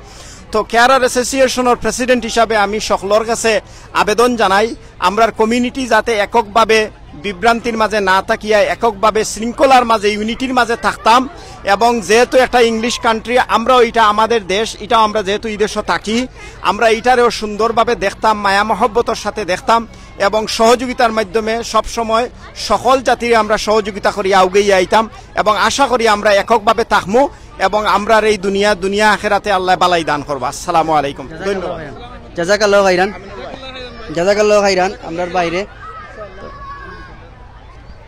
তো কেয়ারার অ্যাসোসিয়েশনের প্রেসিডেন্ট হিসাবে আমি সকলর কাছে আবেদন জানাই, আমরার কমিউনিটি যাতে এককভাবে বিভ্রান্তির মাঝে না থাকিয়া এককভাবে শৃঙ্খলার মাঝে, ইউনিটির মাঝে থাকতাম। এবং যেহেতু একটা ইংলিশ কান্ট্রি, আমরাও, এটা আমাদের দেশ, এটাও আমরা যেহেতু এই দেশও থাকি, আমরা এটারেও সুন্দরভাবে দেখতাম, মায়া মহব্বতর সাথে দেখতাম এবং সহযোগিতার মাধ্যমে সবসময় সকল জাতির আমরা সহযোগিতা করি আউগেই আইতাম এবং আশা করি আমরা এককভাবে থাকমু এবং আমরার এই দুনিয়া, দুনিয়া আখেরাতে আল্লাহ বালাই দান করবা। আসসালামু আলাইকুম, ধন্যবাদ। জাজাকাল্লাহ খাইরান, জাজাকাল্লাহ খাইরান। আমরার বাইরে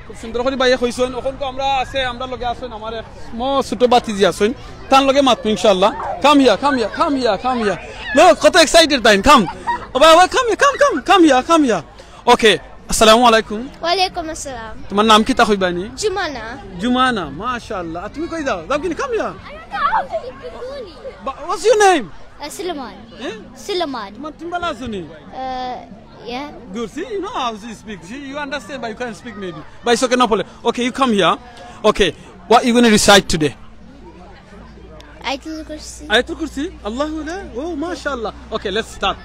খুব সুন্দর করি ভাইয়ে কইছইন। অখন তো আমরা আছে, আমরার লগে আছইন আমার এক স্ম-, ছোট ভাতিজি আছইন, তান লগে মাতমু ইনশাআল্লাহ। Come here, come here, come here, come here। Look, কত এক্সাইটেড তাইন। Come। ও ভাই, ভাই, come here, come, come, come here, come here। ওকে, আসসালামু আলাইকুম। ওয়ালাইকুম আসসালাম। তোমার নাম কিতা কইবানি? জুমানা। জুমানা, মাশাআল্লাহ। আর তুমি কই যাও? যাও কিনা? Come here। What's your name? Uh, Suleiman. Eh? Suleiman. তোমার, তুমি ভালা আছো নি? Uh, yeah. Good. See, you know how she speaks. She, you understand, but you can't speak maybe. But it's okay, no problem. Okay, you come here. Okay, what you gonna recite today? Ayatul Kursi. Ayatul Kursi? Allahu la? Oh, mashallah. Okay, let's start.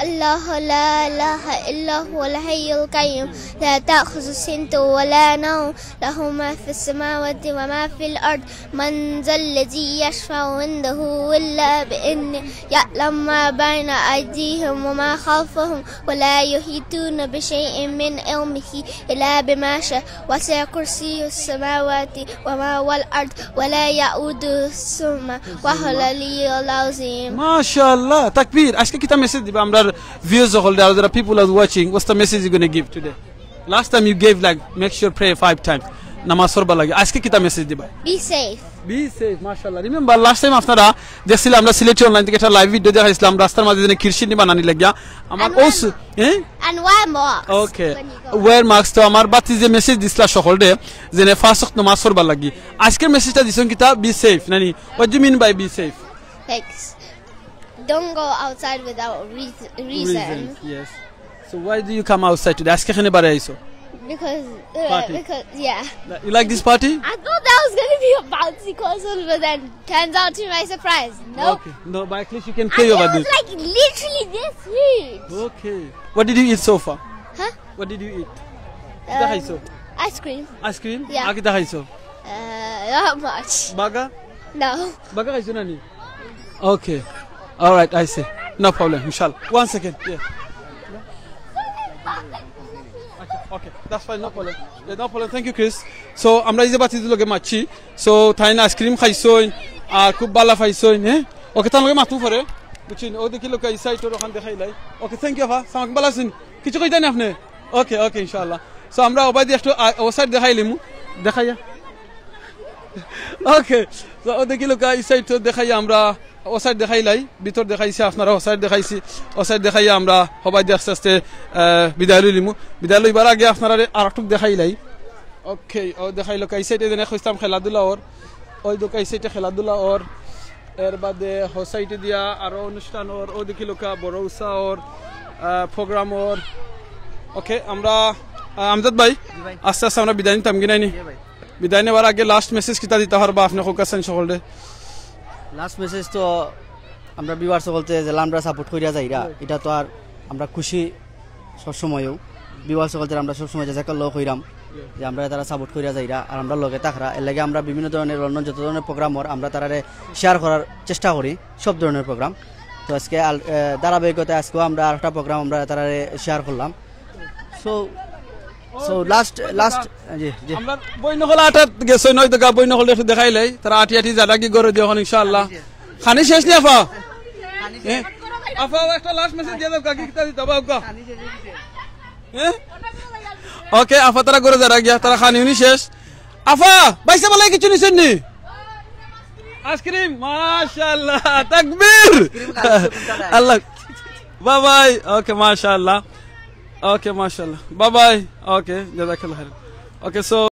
الله لا إله إلا هو الحي القيوم، لا تأخذه سنة ولا نوم، له ما في السماوات وما في الأرض، من ذا الذي يشفع عنده إلا بإذنه، يعلم ما بين أيديهم وما خلفهم، ولا يحيطون بشيء من علمه إلا بما شاء، وسع كرسيه السماوات وما والأرض، ولا يؤوده حفظهما، وهو العلي العظيم. মাশাআল্লাহ, তাকবীর। আজকে কিতা মেসেজ দিবা আমরার ভিউয়ার্স অকলরে, আর যারা people are watching, what's the message you gonna give today? Last time you gave, like, make sure pray five times, নামাজ পড়বার লাগি। আজকে কিতা মেসেজ দিবা? Be safe. Be safe, মাশাআল্লাহ। Remember, last time আপনারা দেখছিলা, আমরা সিলেটি অনলাইন থাকি একটা লাইভ ভিডিও দেখাইছিলাম, রাস্তার মাঝে যেন কিরসিনি বানানি লাগিয়া। আমার And ওস-, wear হ্যাঁ? And wear mask okay. When you go. Wear mask। তো আমার বাতি যে মেসেজ দিছিলা সকলরে, যেন পাঁচ ওয়াক্ত নামাজ পড়বার লাগি। আজকের মেসেজটা দিছইন কিতা? Be safe, নানি? What do you mean by be safe? Thanks. Don't go outside without reas- reason. Reasons, yes. So why do you come outside today? আজকে কেনে বারে আইছো? Because, uh, Party. Because, yeah. You like this party? I thought that was gonna be a bouncy castle, but then turns out to my surprise, no. Okay. No, but at least you can play over this. And it was, like, literally this huge. Okay. What did you eat so far? Huh? What did you eat? কিতা খাইছো? Ice cream. Ice cream? Yeah. আর কিতা খাইছো? Uh, not much. বাগা? No. বাগা খাইছো না নি? Okay. All right, I see. No problem, ইনশাআল্লাহ। One second. Yeah. আচ্ছা, okay. That's fine, no problem. Yeah, no problem. Thank you, Chris. So, আমরা এই যে বাতিদের লগে মাতছি, so, তাইন আইসক্রিম খাইছইন, আর খুব ভালা পাইছইন, হ্যাঁ? Okay, তান লগে মাতমু পরে। বুঝছইন? ও দেখি লোক এই সাইডর ওখান দেখাইলাই। Okay, thank you, আফা। সালাম, ভালা আছইন? কিছু কইতা নি আপনে? Okay, okay, ইনশাআল্লাহ। So, আমরা ওবায়দি একটু আ-, ও সাইড দেখাইলিমু। দেখাইয়া। Okay, so, ও দেখি লোক এই সাইড তো দেখাইয়া আমরা ও সাইড দেখাইলাই, ভিতর দেখাইছি, আপনারা ও সাইড দেখাইছি, ও সাইড দেখাইয়া আমরা সবাই আস্তে আস্তে, আহ, বিদায় লইলিমু। বিদায় লইবার আগে আপনারারে আর একটুক দেখাইলাই। Okay, ও দেখাইলো, এই সাইডে যেন কইতাম খেলাধুলা ওর, ওই দোকা এই সাইডে খেলাধুলা ওর, এর বাদে ও সাইডে দিয়া আরো অনুষ্ঠান ওর, ও দেখি লোকা বড় উষা ওর, আহ, প্রোগ্রাম ওর। Okay, আমরা, আহ, আমজাদ ভাই, জি ভাই। আস্তে আস্তে আমরা বিদায় নিতাম কি নাইনি? জি ভাই। বিদায় নেবার আগে লাস্ট মেসেজ কিতা দিতা পারবা আপনে কউক্কা চাইন সকলরে? লাস্ট মেসেজ তো আমরা ভিউয়ার্স সকলতে যেলা আমরা সাপোর্ট করিয়া যাইরা, এটা তো আর আমরা খুশি সবসময়ও। ভিউয়ার্স সকলতে আমরা সবসময় জাজাকাল্লাহ কইরাম যে আমরা তারা সাপোর্ট করিয়া যাইরা আর আমরা লগে থাকরা। এর লাগি আমরা বিভিন্ন ধরনের লন্ডন যত ধরনের প্রোগ্রাম অর আমরা তারারে শেয়ার করার চেষ্টা করি, সব ধরনের প্রোগ্রাম। তো আজকে আল-, এ, ধারাবাহিকতায় আজকেও আমরা আরেকটা প্রোগ্রাম আমরা তারারে শেয়ার করলাম। So, so last, last, জি, জি। আমরা বইন অকল আটাত গেছে, নয় তো গা বইন অকল একটু দেখাইলাই, তারা আটি আটি যারা কি করে দিয়ে এখন ইনশাআল্লাহ। খানি শেষ নি আফা? হ্যাঁ? আফা, একটা লাস্ট মেসেজ দিয়া দাও, কাকি কিতা দিতা বা উকা? হ্যাঁ? Okay, আফা তারা করে যারা গিয়া, তারা খানি উনি শেষ। আফা, বাইসা বলাই কিছু নিছেন নি? আইসক্রিম, মাশাআল্লাহ, তাকবীর। আল্লাহ। Bye bye। Okay, মাশাআল্লাহ। Okay, মাশাআল্লাহ। Bye bye। Okay, জাযাকাল্লাহ খাইরান। Okay, so,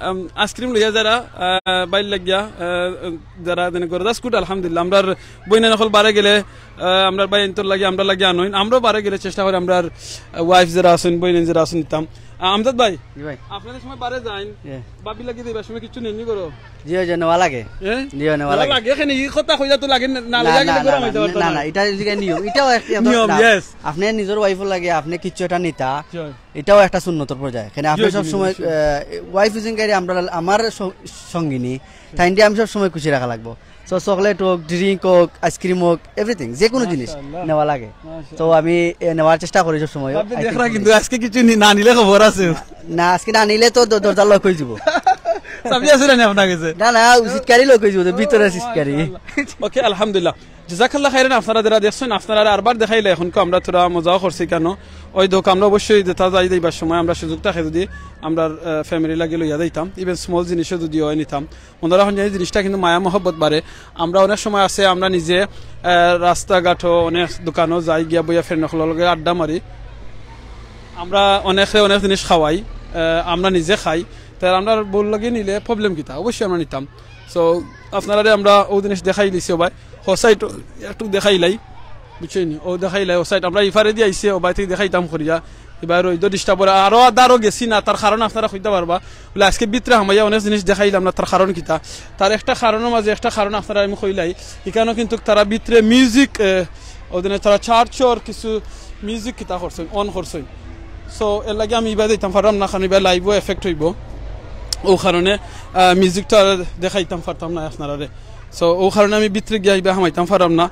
um, আইসক্রিম লইয়া যারা, আহ, বাইর লাগিয়া, আহ, যারা যেন করে, that's good, আলহামদুলিল্লাহ। আমরার বইনাইন অকল বারে গেলে, আহ, আমরার ভাইয়াইন্তর লাগি, আমরার লাগি আনইন। আমরাও বারে গেলে চেষ্টা করি, আমরার, আহ, ওয়াইফ যারা আছইন, বইনাইন যারা আছইন, দিতাম। আহ, আমজাদ ভাই, জি ভাই। আপনারা সময় বারে যাইন, জি। ভাবি লাগি দিবা, সময় কিচ্ছু নেইনি করো? জি, জি, নেওয়া লাগে। হ্যাঁ? জি, নেওয়া লাগে। লাগে, এখানে এই কথা কইলা তো লাগে, না, না, লইয়া না, গেলে না, গরম না, হইতে পারতো না, না। না, এটা যদি নিয়ম, ইটাও এক, নিয়ম, না, yes। আপনি নিজের ওয়াইফর লাগে, আপনি কিচ্ছু এটা নিতা, জি। এটাও একটা সুন্নতর পর্যায়ে। এখানে আপনি জি, জি, সব সময়, নিশ্চয়ই। আহ, ওয়াইফ ইজ ইন গাড়ি আমরা, আমার স-, সঙ্গিনী, তাইনরে আমি সব সময় খুশি রাখা লাগবো। So, চকলেট হোক, ড্রিঙ্ক হোক, আইসক্রিম হোক, এভরিথিং, যে কোনো জিনিস মাশাআল্লাহ। নেওয়া লাগে। মাশাআল্লাহ। তো আমি, এ, নেওয়ার চেষ্টা করি সব সময়। আপনি I think দেখরা কিন্তু আজকে কিছু নি-, না নিলে খবর আছে। না, আজকে না নিলে তো দ-, দরজা লক হয়ে যাব। চাবি আছে না নি আপনার কাছে? না, না, উচিত কারি লক হয়ে যাব, ভিতরে ও, সিট কারি। মাশাআল্লাহ। Okay, আলহামদুলিল্লাহ। জাযাকাল্লাহ খাইরান, আপনারা যারা দেখছেন, আপনারা আরবার দেখাইলে এখন আমরা থোড়া মজাও করছি কেন? ওই দেখো, আমরা অবশ্যই যেটা যাই যাইবার সময় আমরা সুযোগ থাকে যদি আমরা, আহ, ফ্যামিলি লাগি লইয়া যাইতাম, ইভেন স্মল জিনিসও যদি হয় নিতাম। মনে রাখুন যে এই জিনিসটা কিন্তু মায়া মহব্বত বাড়ে। আমরা অনেক সময় আছে, আমরা নিজে, আহ, রাস্তাঘাটও অনেক দোকানও যাই, গিয়া বইয়া ফ্রেন্ড অকলর লগে আড্ডা মারি, আমরা অনেকরে অনেক জিনিস খাওয়াই, আহ, আমরা নিজে খাই, তাই আমরা বউর লগে নিলে প্রবলেম কিতা? অবশ্যই আমরা নিতাম। So, আপনারারে আমরা ও জিনিস দেখাই দিছি, ও ভাই, ও সাইড একটু দেখাইলাই, বুঝছইন নি? ও দেখাইলাই, ও সাইড আমরা ইফারে দিয়ে আইছি, ও ভাই থেকে দেখাইতাম করিয়া, এবার ওই তো ডিস্টার্ব করে, আরো আদারও গেছি না, তার কারণ আপনারা কইতা পারবা। বলে, আজকে ভিতরে হামাইয়া অনেক জিনিস দেখাইলাম না, তার কারণ কিতা? তার একটা কারণের মাঝে একটা কারণ আপনারা আমি কইলাই, এখানেও কিন্তু তারা ভিতরে মিউজিক, এ, ওদিনে তারা চার্চর কিছু মিউজিক কিতা করছইন, অন করছইন। সো এর লাগি আমি ইবায় যাইতাম পাররাম না, কারণ ইবায় লাইভও এফেক্ট অইবো। অউ কারণে মিউজিকটা দেখাইতাম পারতাম না আপনারারে। সো অউ কারণে আমি ভিতরে গিয়া ইবায় হামাইতাম পাররাম না।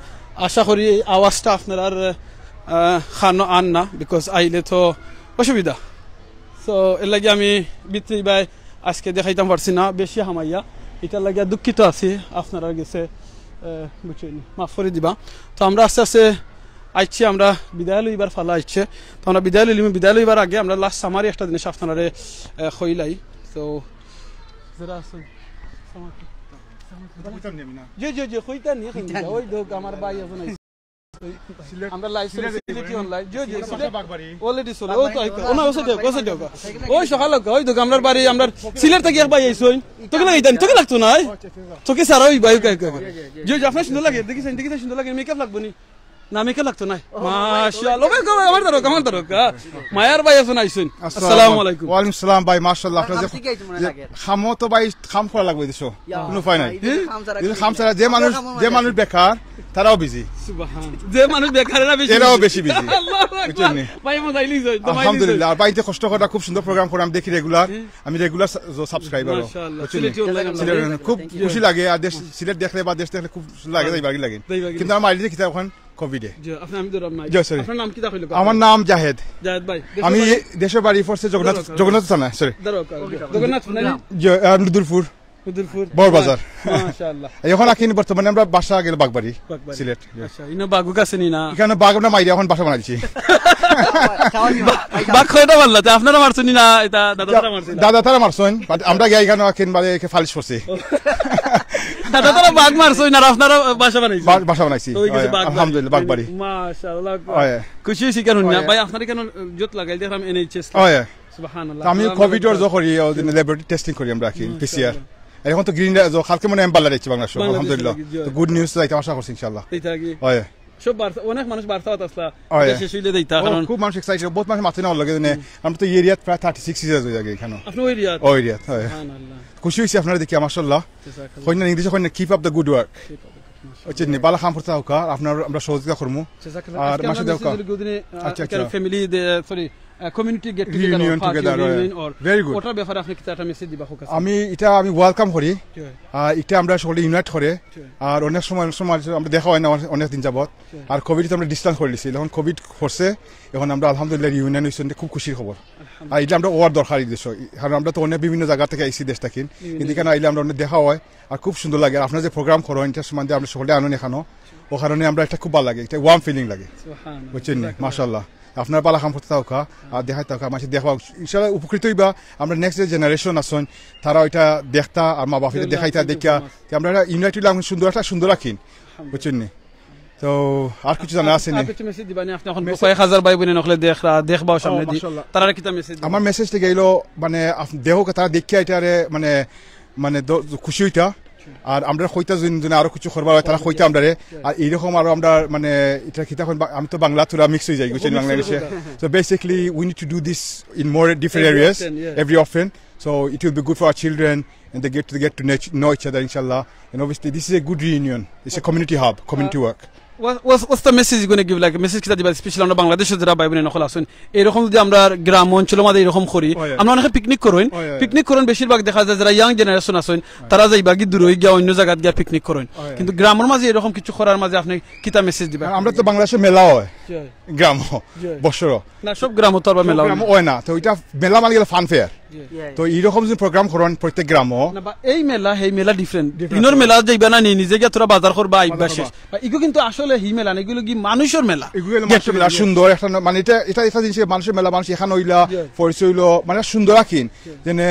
আশা করি এই আওয়াজটা আপনারার কানো আর না, বিকজ আইলে তো অসুবিধা। সো এর লাগি আমি ভিতরে ইবায় আজকে দেখাইতাম পারছি না বেশি হামাইয়া, ইটার লাগিয়া দুঃখিত আছি আপনারার গেছে। বুঝছইন, মাফ করি দিবা। তো আমরা আস্তে আস্তে আইছি, আমরা বিদায় লইবার পালা আইছে। তো আমরা বিদায় লইলিমু, বিদায় লইবার আগে আমরা লাস্ট সামারি একটা জিনিস আপনারারে কইলাই। তো যারা আছেন, জি জি জি, কইতা নি, ওই দেখউক্কা, আমার ভাই একজন আইছে। আমরা লাইভ চলে, সিলেটি অনলাইন। জি জি, সিলেট বাগবাড়ি। Already চলে। ও তো আইতো। ও না, ও সাইডে হোক, ও সাইডে হোক। ওই সকাল হোক, ওই দেখউক্কা, আমরার বাড়ি, আমরার সিলেট থাকি এক ভাই আইছইন। তোকে লাগাইতাম, তোকে লাগতো না, এই? তোকে সারা ওই ভাই, ওকে, ওকে, ওকে। জি জি, আপনার সুন্দর লাগে, দেখিছেন, দেখিছেন, সুন্দর লাগে। মেকআপ লাগবো নি? না, মেকআপ লাগতো না। মাশাআল্লাহ। ওকে, ওকে, আমার ধরো, আমার ধরো, হ্যাঁ। মায়ার ভাই আছেন আইছইন। আসসালামু আলাইকুম। ওয়ালাইকুম সালাম ভাই, মাশাআল্লাহ। আপনার যে, কাম শিখাইছি মনে যে লাগে। কামও তো ভাই, কাম করা লাগবে দেশো। ইয়া। কোনো উপায় নাই। এই যে কাম ছাড়া এই যে কোনো কাম ছাড়া যে মানুষ, কামও যে নাই। মানুষ বেকার, তারাও বিজি। সুবহান। যে মানুষ বেকার, এরা বেশি এরাও বিজি। বেশি বিজি। আল্লাহু আকবার। বুঝছইন নি? ভাই, মজাই লিজ হয়, দমাই লিজ হয়। আলহামদুলিল্লাহ। আর বাড়িতে কষ্ট করে খুব সুন্দর প্রোগ্রাম করে আমি দেখি রেগুলার। হুম। আমি রেগুলার স-, জ-, সাবস্ক্রাইবার। মাশাআল্লাহ। বুঝছইন নি? সিলেটি অনলাইন। সিলেট খুব খুশি লাগে, আর দেশ, সিলেট দেখলে বা দেশ দেখলে খুব লাগে, যাইবার কি লাগে। যাইবার কি কিন্তু লাগে। আমার মাইরে কিতা এখন কোভিডে। জি, আপনি আমি ধরলাম নাই। জি, sorry। আপনার নাম কিতা কইলো? আমার নাম জাহেদ। জাহেদ ভাই, দেশের আমি বাড়ি? দেশের বাড়ি পড়ছে জগন্নাথ, ধরো, ধরো। জগন্নাথ থানা, sorry। ধরো, ধরো। জগন্নাথ থানা? জি, আহ, দুলপুর। দুলপুর। বড়বাজার। মাশাআল্লাহ। এখন আকিন বর্তমানে আমরা বাসা গেল বাগবাড়ি, বাগবাড়ি। সিলেট। আচ্ছা, ইনো বাগুক আছে নি না? এখানে বাঘ আমরা মাইরে এখন বাসা বানাইছি। বাঘ কয়টা মারলা? তে আপনারা মারছইন নি না? এটা দাদা তারা মারছইন না? দাদা তারা মারছইন, but আমরা গিয়া এখানে আকিন বাদে একে ফালিশ করছি। দাদা তারা বাঘ মারছইন আর আপনারা বাসা বানাইছেন? বা-, বাসা বানাইছি। তো ওই গেছে হয়, বাঘ বাড়ি। আলহামদুলিল্লাহ, বাগবাড়ি। মাশাআল্লাহ। হয়। খুশি হইছি কেন না? হয়। ভাই, আপনারা কেন জোত লাগাইল দেখলাম এনএইচএস? হয়। সুবহানাল্লাহ। তো আমি আপনারা কোভিড ওর করি, ওই দিন ল্যাবরেটরি টেস্টিং করি আমরা কি, মাশাআল্লাহ। পিসিআর। আর এখন তো গ্রিন, কালকে মনে হয় বাংলাদেশ, বাংলাদেশ, বাংলাদেশ আলহামদুলিল্লাহ। লাগি, জি। তো গুড নিউজ যাইতে আশা করছি ইনশাআল্লাহ। এই থাকি। হয়। সব বার্তা, অনেক মানুষ বার্তা আছে আসলা। হয়। এটা শেষ হইলে দেইতা, ও, কারণ খুব মানুষ এক্সাইটেড, বহুত মানুষ মাতছইন আমার লগে, মানে, হুম। আমরা তো এরিয়াত প্রায় থার্টি সিক্স ইয়ার্স হয়ে যাবে এখানে। আপনি ওই এরিয়াত? ওই এরিয়াত, হয়। সুবহানাল্লাহ। খুশি হইছি আপনারা দেখি, মাশাআল্লাহ। জাযাকাল্লাহ। কইন না ইংলিশে কইন না, keep up the good work। Keep up the good work। বুঝছইন নি, ভালা কাম করতা থাকউক্কা, আপনার আমরা সহযোগিতা করমু। জাযাকাল্লাহ। আর আজকে আমরা মাসে দেওকা। মেসেজ হইলো দুদিনে, আহ, আচ্ছা, এখানে আচ্ছা। ফ্যামিলি দে-, sorry, ah, community get together reunion হয়, together, reunion হয়। অর very good। ওটার ব্যাপারে আপনি কিতা একটা মেসেজ দিবা, হোক আছে? আমি এটা আমি ওয়েলকাম করি। জি। আহ, এটা আমরা সকলে ইউনাইট করে। জি। আর অনেক সময়, অনেক সময় আমরা দেখা হয় না অনেক, অনেক দিন যাবত। জি। আর কোভিড তো আমরা ডিস্টেন্স করে দিছি। এখন কোভিড করছে, এখন আমরা আলহামদুলিল্লাহ রিউনিয়ন হইছে, খুব খুশির খবর। আলহামদুলিল্লাহ। আর এটা আমরা ওয়ার দরকার এই দেশে, কারণ আমরা তো অনেক বিভিন্ন জায়গা থেকে আইছি দেশ থাকি, বিভিন্ন কিন্তু এখানে জায়গা। আইলে আমরা অনেক দেখা হয়, আর খুব সুন্দর লাগে। আর আপনারা যে প্রোগ্রাম করইন, এটার সম্বন্ধে আমরা সকলে আনইন এখানো, ও কারণে আমরা এটা খুব ভালা লাগে, এটা ওয়ার্ম ফিলিং লাগে। সুবহানাল্লাহ। বুঝছইন নি? জাযাকাল্লাহ। মাশাআল্লাহ। আপনারা ভালা কাম করতা থাকউক্কা, আর দেখাইতা থাকউক্কা, মাঝে দেখা, ইনশাআল্লাহ উপকৃত হইবা। আমরা নেক্সট যে জেনারেশন আছইন, তারাও এটা দেখতা, আর মা বাপ এটা দেখাইতা, দেখিয়া, তে আমরা এটা ইউনাইটেড সুন্দর, একটা সুন্দর রাখি। আলহামদুলিল্লাহ। বুঝছইন নি? তো আর কিছু জানা আছে নি? আর কিছু মেসেজ দিবা নি? আপনি এখন মেসেজ কয়েক হাজার ভাই বোন অকলে দেখরা, দেখবা ও, সামনে দি। মাশাআল্লাহ। তারারে কিতা মেসেজ দিবা? আমার মেসেজটা গেল, মানে, আপ-, দেখউক্কা তারা দেখিয়া এটারে, মানে, মানে, দ-, খুশি হইতা। আর আমরা কইতা যদি, যদি আরো কিছু করবার হয়, তারা কইতা আমরারে। আর এইরকম আরো আমরা, মানে, এটা কিতা কইন, বা-, আমি তো বাংলা থুড়া মিক্স হয়ে যাই, বুঝছইন, বাংলাদেশে। So basically, we need to do this in more different areas, every often. So it will be good for our children, and they get to, get to know each, know each other, inshallah. And obviously, this is a good reunion. It's a community hub, community work. What, what's, what's the message you gonna give? Like, message কিতা দিবা, স্পেশালি আমরা বাংলাদেশে যারা ভাই বোন অকল আছইন, এরকম যদি আমরা গ্রাম অঞ্চলের মাঝে এরকম করি, আমরা অনেকে পিকনিক করইন, পিকনিক করইন, বেশিরভাগ দেখা যায় যারা ইয়াং জেনারেশন আছইন, তারা যাইবা কি দূরে গিয়া অন্য জায়গাত গিয়া পিকনিক করইন, কিন্তু গ্রামের মাঝে এরকম কিছু করার মাঝে আপনি কিতা মেসেজ দিবা? আর আমরা তো বাংলাদেশে মেলা হয়, জি। গ্রাম, জি। বছর। না, সব গ্রামও তো আবার সব মেলা হয় গ্রামও না। হয় না, তো এটা মেলা মানে গেল ফান ফেয়ার। জি। তো এইরকম যদি প্রোগ্রাম করেন প্রত্যেক গ্রামও। না, বা এই মেলা, এই মেলা ডিফারেন্ট। Different। ইনোর মেলা যাইবা না নি, নিজে গিয়া তোরা বাজার করবা, আইবা বাজার শেষ। করবা। বা এগুলো কিন্তু আসলে হি মেলা না, এগুলো কি মানুষের মেলা। এগুলো হলো মানুষের মেলা, সুন্দর একটা না, মানে এটা, এটা, এটা জিনিস মানুষের মেলা, মানুষ এখানে হইলা, জি। পরিচয় হইলো, মানে সুন্দর রাখিন। জি। যেনে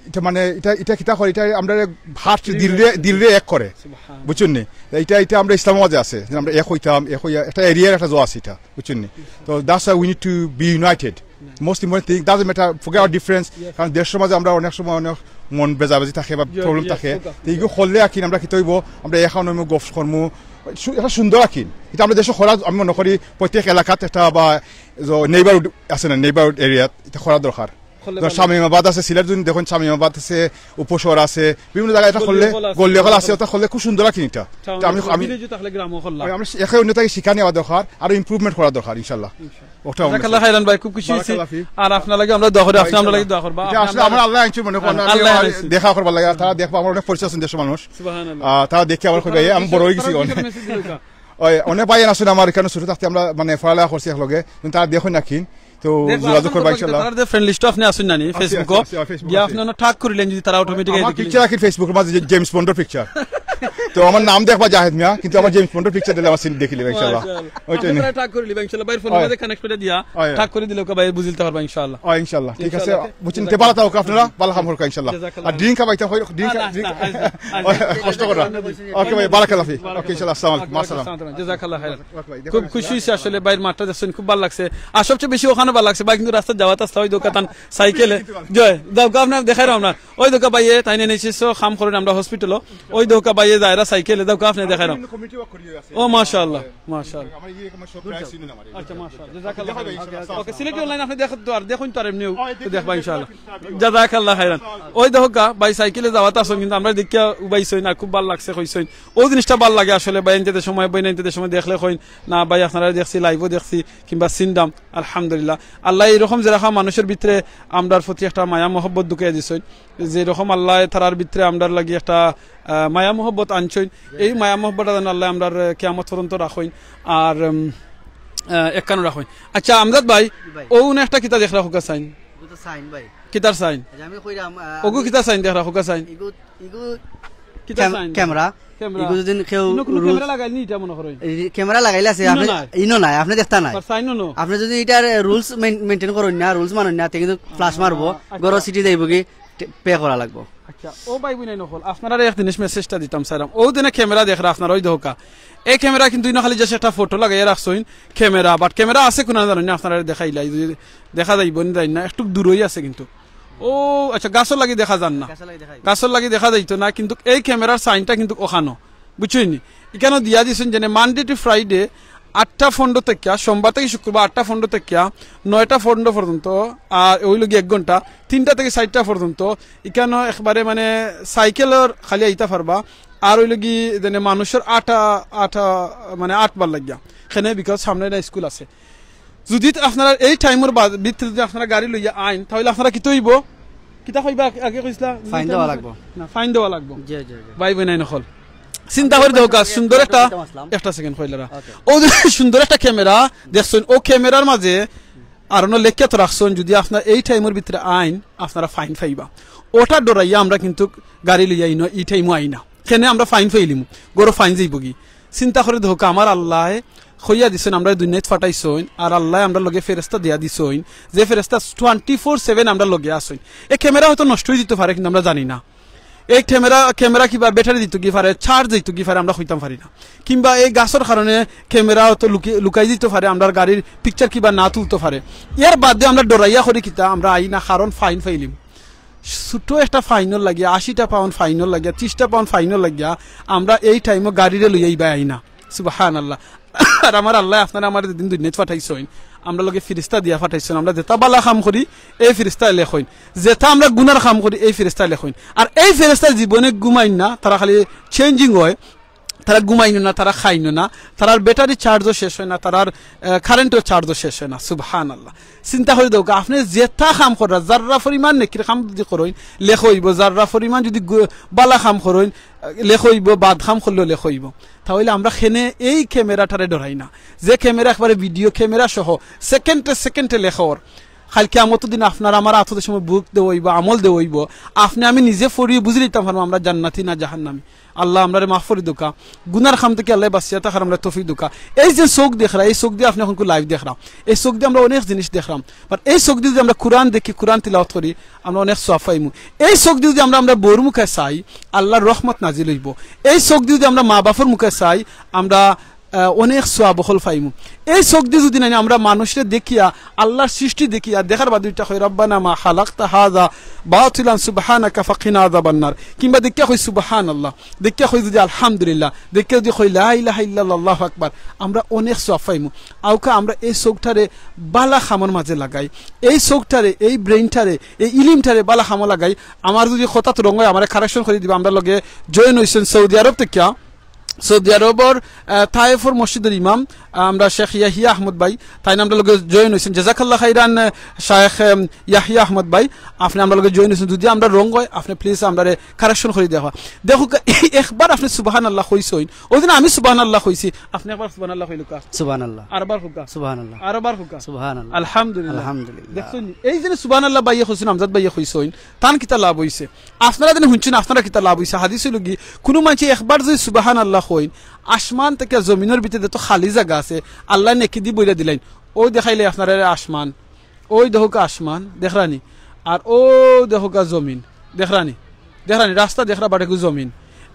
এটা মানে এটা, এটা কিতা করে, এটা আমরা হার্ট দিলরে, দিলরে এক করে। সুবহান। বুঝছইন নি? এটা, এটা আমরা ইসলামের মাঝে আছে, যে আমরা এক হইতাম, এক হইয়া একটা এরিয়ার একটা জো আছে এটা। বুঝছইন নি? তো that's why we need to be united. Most important thing, doesn't matter, forget our difference. Yes. কারণ দেশের মাঝে আমরা অনেক সময় অনেক মন বেজাবেজি থাকে বা জি, প্রবলেম yes, থাকে। ওটা। তো এইগুলো করলে আর কি আমরা কিতা হইব, আমরা এখন আমি গফ কর্ম সু-, একটা সুন্দর আর কি। এটা আমরা দেশে করা, আমি মনে করি প্রত্যেক এলাকাত একটা বা নেইবারহুড আছে না, নেইবারহুড এরিয়াত এটা করা দরকার। শামীমাবাদ আছে, সিলেট যদি দেখইন শামীমাবাদ আছে, উপশহর আছে, বিভিন্ন জাগায় ইটা করলে, গল্লি হকল আছে, ওটা করলে খুব সুন্দর লাগে ইটা। তো আমি, আমি, আমরা একে অন্য থাকি শিক্ষা নেওয়া দরকার, আরো ইমপ্রুভমেন্ট করা দরকার ইনশাআল্লাহ। ওটা আমরা জাযাকাল্লাহ খাইরান ভাই, খুব খুশি অইছি। ইনশাআল্লাহ। আর আপনার লাগি আমরা দোয়া করি, আপনি আমরার লাগি দোয়া করবা। ইটা আসলে আমার আল্লাহ আনছে মনে করেন, আমি দেখা করবার লাগি, তারা দেখবা আমার অনেক পরিচিত আছেন দেশের মানুষ। সুবহানাল্লাহ। আহ, তারা দেখে আবার কইবা, "এ, আমি বড় অই গেছি।" অনেক ভাই আছেন আমার এখানে ছোট থাকতে আমরা মানে পড়ালেখা করছি একলগে, কিন্তু তারা দেখইন না কিন, তো যোগাযোগ করবা ইনশাআল্লাহ। তারা ফ্রেন্ড লিস্টও আপনি আছইন না নি Facebook-ও? গিয়া আপনি অনো ট্যাগ করিলেন যদি তারা অটোমেটিক আমার পিকচার রাখি Facebook-অর মাঝে, জেমস বন্ডর পিকচার। তো আমার নাম দেখবা জাহেদ মিয়া, কিন্তু আমার জেমস বন্ডর পিকচার দিলে আমার সিন দেখিলে ইনশাআল্লাহ। ওইটাই। ট্যাগ করিলে ইনশাআল্লাহ ভাইর ফোন মাঝে কানেক্ট করে দিয়া ট্যাগ করে দিলে ওকে ভাই বুঝিলতা পারবা ইনশাআল্লাহ। ও ইনশাআল্লাহ, ঠিক আছে। বুঝছেন, তে ভালা থাকো আপনারা, ভালা কাম করো ইনশাআল্লাহ। আর ড্রিঙ্ক খাবাইতা, ড্রিঙ্ক, কষ্ট করা। ওকে ভাই, বারাকাল্লাহ ফি। ওকে ইনশাআল্লাহ, আসসালামু আলাইকুম, আসসালাম। জাযাকাল্লাহ খাইরান। খুব খুশি অইছি আসলে, ভাইর মাতটা দেখছইন, খুব ভালা লাগছে। আর সবচেয়ে বেশি ওখানো ভালা লাগছে, ভাই কিন্তু রাস্তাত যাওয়াত আছলা, ওই দোকান সাইকেলে। জয়, যাউক্কা আপনারে দেখাইরাম না। ওই দোকা ভাইয়ে, তাইন NHS-ও কাম করইন, আমরা হসপিটালো। ওই দোকা ভাইয়ে যাইরা সাইকেলে, যাউক্কা আপনারে দেখাইরাম। ও মাশাআল্লাহ, মাশাআল্লাহ। আচ্ছা, মাশাআল্লাহ। জাযাকাল্লাহ খাইরান। ওকে, সিলেটি অনলাইন আপনি দেখইন তো, আর দেখইন তো আর এমনেও দেখবা ইনশাআল্লাহ। জাযাকাল্লাহ খাইরান। ওই দেখউক্কা, ভাই সাইকেলে যাওয়াত আছইন, কিন্তু আমরারে দেখিয়া উবাইছইন, আর খুব ভালা লাগছে কইছইন। অউ জিনিসটা ভালা লাগে আসলে, ভাই, ইনতে সময়, ভাই, ইনতে সময় দেখলে কইন, "না ভাই, আপনারারে দেখছি, live-ও দেখছি, কিংবা চিনরাম।" আলহামদুলিল্লাহ। আল্লায় এইরকম যেরকম মানুষর ভিতরে আমরার প্রতি একটা মায়া মহব্বত ঢুকাইয়া দিছইন, যেরকম আল্লায় তারার ভিতরে আমরার লাগি একটা, আহ, মায়া মহব্বত আনছইন, এই মায়া মহব্বতটা যেন আল্লায় আমরার, আহ, কিয়ামত পর্যন্ত রাখইন। আর, উম, আহ, একখানো রাখইন। আচ্ছা, আমজাদ ভাই, জি ভাই। অউ না একটা কিতা দেখরা, হুকা সাইন? ইগু তো সাইন ভাই। কিতার সাইন? আচ্ছা, আমি কইরাম, আহ, অগু আমি কিতা সাইন দেখরা, হুকা সাইন? ইগু, ইগু কিতা ক্যাম-, সাইন? ক্যামেরা। ক্যামেরা। ইগু যদি কেউ ইনো কুনু রুলস ক্যামেরা লাগাইল নি, ইটা মনো করইন? এই ক্যামেরা লাগাইল আছে, ইনো আপনি নাই। ইনো নাই, আপনি দেখতা নাই। আর সাইন ইনো। আপনি যদি ইটার, আহ, রুলস মেইন-, মেইনটেইন করইন না, রুলস মানইন না, তে কিন্তু ফ্ল্যাশ মারবো, আচ্ছা। গরো সিটি যাইবো কি, টে-, পে করা লাগবো। আচ্ছা, ও ভাই বইনাইন অকল, আপনারারে এক জিনিস মেসেজটা দিতাম চাইরাম। অউ যেনে ক্যামেরা দেখরা আপনারা, ওই দেখউক্কা। এই ক্যামেরা কিন্তু ইনো খালি just একটা ফটো লাগাইয়া রাখছইন, ক্যামেরা, but ক্যামেরা আছে কুনানো জানইন না, আপনারারে দেখাইলাই, যদি দেখা যাইবো নি জানি না, একটু দূরই আছে কিন্তু। ও আচ্ছা, গাছর লাগি দেখা যার না। গাছর লাগি দেখা যায়। গাছর লাগি দেখা যাইতো না, কিন্তু এই ক্যামেরার সাইনটা কিন্তু ওখানো, বুঝছইন নি? ইখানো দিয়া দিছইন যেনে Monday to Friday আটটা পনেরো থাকিয়া, সোমবার থাকি শুক্রবার আটটা পনেরো থাকিয়া নয়টা পনেরো পর্যন্ত, আর অইলো গিয়া এক ঘন্টা, তিনটা থাকি চাইরটা পর্যন্ত। ইখানো একবারে মানে সাইকেলর খালি আইতা পারবা, আর অইলো গি যেনে মানুষর আটা, আটা মানে আটবার লাগিয়া, কেনে because সামনে না স্কুল আছে। যদি আপনারা এই টাইমর বাদ-, ভিতরে যদি আপনারা গাড়ি লইয়া আইন, তাইলে আপনারা কিতা অইবো? কিতা কইবা আগে, আগে কইছলা? ফাইন দেওয়া লাগবো। না, ফাইন দেওয়া লাগবো। জি, জি, জি। ভাই বইনাইন অকল, চিন্তা করি দেখউক্কা, সুন্দর একটা, একটা সেকেন্ড কইলারা। ওকে। অউ যে সুন্দর একটা ক্যামেরা দেখছইন, অউ ক্যামেরার মাঝে আর অনো লেখিয়া তো রাখছইন, যদি আপনারা এই টাইমর ভিতরে আইন, আপনারা ফাইন পাইবা। ওটা ডরাইয়া আমরা কিন্তু গাড়ি লইয়া ইনো ই টাইমো আই না। কেনে আমরা ফাইন পাইলিমু, গরো ফাইন যাইবো গি। চিন্তা করি দেখউক্কা, আমার আল্লায় কইয়া দিছইন, আমরারে দুনিয়াত পাঠাইছইন, আর আল্লায় আমরার লগে ফেরেশতা দিয়া দিছইন, যে ফেরেশতা twenty four seven আমরার লগে আছইন। এই ক্যামেরা হয়তো নষ্ট অই যিতো পারে, কিন্তু আমরা জানি না। এই ক্যামেরা, ক্যামেরা কিবা ব্যাটারি যিতো গি পারে, চার্জ যিতো গি পারে, আমরা কইতাম পারি না। কিংবা এই গাছর কারণে ক্যামেরা হয়তো লুকি-, লুকাই যিতো পারে, আমরার গাড়ির পিকচার কিবা না তুলতো পারে। এর বাদে আমরা ডরাইয়া করি কিতা, আমরা আই না, কারণ ফাইন পাইলিমু। ছোট একটা ফাইনর লাগিয়া, আশিটা পাউন্ড ফাইনর লাগিয়া, ত্রিশটা পাউন্ড ফাইনর লাগিয়া আমরা এই টাইমো গাড়িরে লইয়া ইবায় আই না। সুবহানাল্লাহ। আর আমার আল্লায় আপনারে আমারে যেদিন দুনিয়াত পাঠাইছইন, আমরার লগে ফিরিস্তা দিয়া পাঠাইছইন, আমরা যেতা বালা কাম করি, এই ফিরিস্তায় লেখইন, যেতা আমরা গুনার কাম করি, এই ফিরিস্তায় লেখইন। আর এই ফিরিস্তা জীবনে ঘুমাইন না, তারা খালি চেঞ্জিং অয়, তারা ঘুমাইন না, তারা খাইন না, তারার ব্যাটারি চার্জও শেষ অয় না, তারার, আহ, কারেন্টর চার্জও শেষ অয় না। সুবহানাল্লাহ। চিন্তা করি দেখউক্কা, আপনে যেতা কাম কররা, যাররা পরিমাণ নেকির কাম যদি করইন, লেখা অইবো, যাররা পরিমাণ যদি গু-, বালা কাম করইন, আহ, লেখা অইবো, বাদ কাম করলেও লেখা অইবো। তাইলে আমরা কেনে এই ক্যামেরাটারে ডরাই না, যে ক্যামেরা একবারে ভিডিও ক্যামেরা সহ সেকেন্ডে সেকেন্ডে লেখা অর। কাইল কিয়ামতর দিন আপনার আমার আতো যে সময় বুক দেওয়া অইবো, আমল দেওয়া অইবো, আপনে আমি নিজে পড়িয়া বুঝি নিতাম পারমু আমরা জান্নাতি না জাহান্নামি। আল্লাহ আমরারে মাফ করি দেউক্কা, গুনার কাম থাকি আল্লায় বাঁচিয়া থাকার আমরারে তৌফিক দেউক্কা। এই যে চউখ দেখরা, এই চউখ দিয়া আপনে অখন live দেখরা, এই চউখ দিয়া আমরা অনেক জিনিস দেখরাম, but এই চউখ দিয়া যদি আমরা কুরআন দেখি, কুরআন তিলাওয়াত করি, আমরা অনেক সওয়াব পাইমু। এই চউখ দিয়া যদি আমরা, আমরা বউর মুখে চাই, আল্লাহর রহমত নাজিল অইবো। এই চউখ দিয়া যদি আমরা মা বাপর মুখে চাই, আমরা আহ, অনেক সওয়াব অকল পাইমু। এই চোখ দি যুদি নানি আমরা মানুষরে দেখিয়া, আল্লাহর সৃষ্টি দেখিয়া, দেখার বাদে ইটা কই, "রব্বানা মা খালাকতা হাযা বাতিলান সুবহানাকা ফাকিনা আযাবান্নার।" কিংবা দেখিয়া কই, "সুবহানাল্লাহ।" দেখিয়া কই যুদি, "আলহামদুলিল্লাহ।" দেখিয়া যুদি কই, "লা ইলাহা ইল্লাল্লাহ, আল্লাহু আকবার।" আমরা অনেক সওয়াব পাইমু। আউকা আমরা এই চোখটারে বালা কামর মাঝে লাগাই, এই চোখটারে, এই ব্রেইনটারে, এই ইলিমটারে বালা কামো লাগাই। আমার যুদি কথাত রং অয়, আমারে correction করি দিবা। আমরার লগে join অইছইন সৌদি আরব থাকিয়া, সৌদি আরবর, আহ, তায়েফর মসজিদর ইমাম, আহ, আমরা শেখ ইয়াহিয়া আহমদ ভাই, তাইন আমরার লগে join অইছইন। জাযাকাল্লাহ খাইরান, আহ, শায়েখ, আম, ইয়াহিয়া আহমদ ভাই, আপনে আমরার লগে join অইছইন। যুদি আমরা রং অয়, আপনে please আমরারে correction করি দেওয়া। দেখউক্কা, একবার আপনে সুবহানাল্লাহ কইছইন, অউ দিন আমি সুবহানাল্লাহ কইছি, আপনে একবার সুবহানাল্লাহ কইলউক্কা। সুবহানাল্লাহ। আরবার কউক্কা। সুবহানাল্লাহ। আরবার কউক্কা। সুবহানাল্লাহ। আলহামদুলিল্লাহ। আলহামদুলিল্লাহ। দেখছইন নি? এই যে সুবহানাল্লাহ ভাইয়ে কইছইন, আমজাদ ভাইয়ে কইছইন, তান কিতা লাভ অইছে? আপনারা যেন হুনছইন, আপনারা কিতা লাভ অইছে? হাদিস অইলো গি, কুনু মানষে একবার যুদি সুবহানাল্লাহ কইন, আসমান থাকিয়া জমিনর ভিতরে যত খালি জাগা আছে, আল্লায় নেকি দি বইরা দিলাইন। অউ দেখাইলে আপনারারে আসমান, অউ দেখউক্কা আসমান, দেখরানি? আর অউ দেখউক্কা জমিন, দেখরানি? দেখরানি? রাস্তা দেখরা, but ইগু জমিন।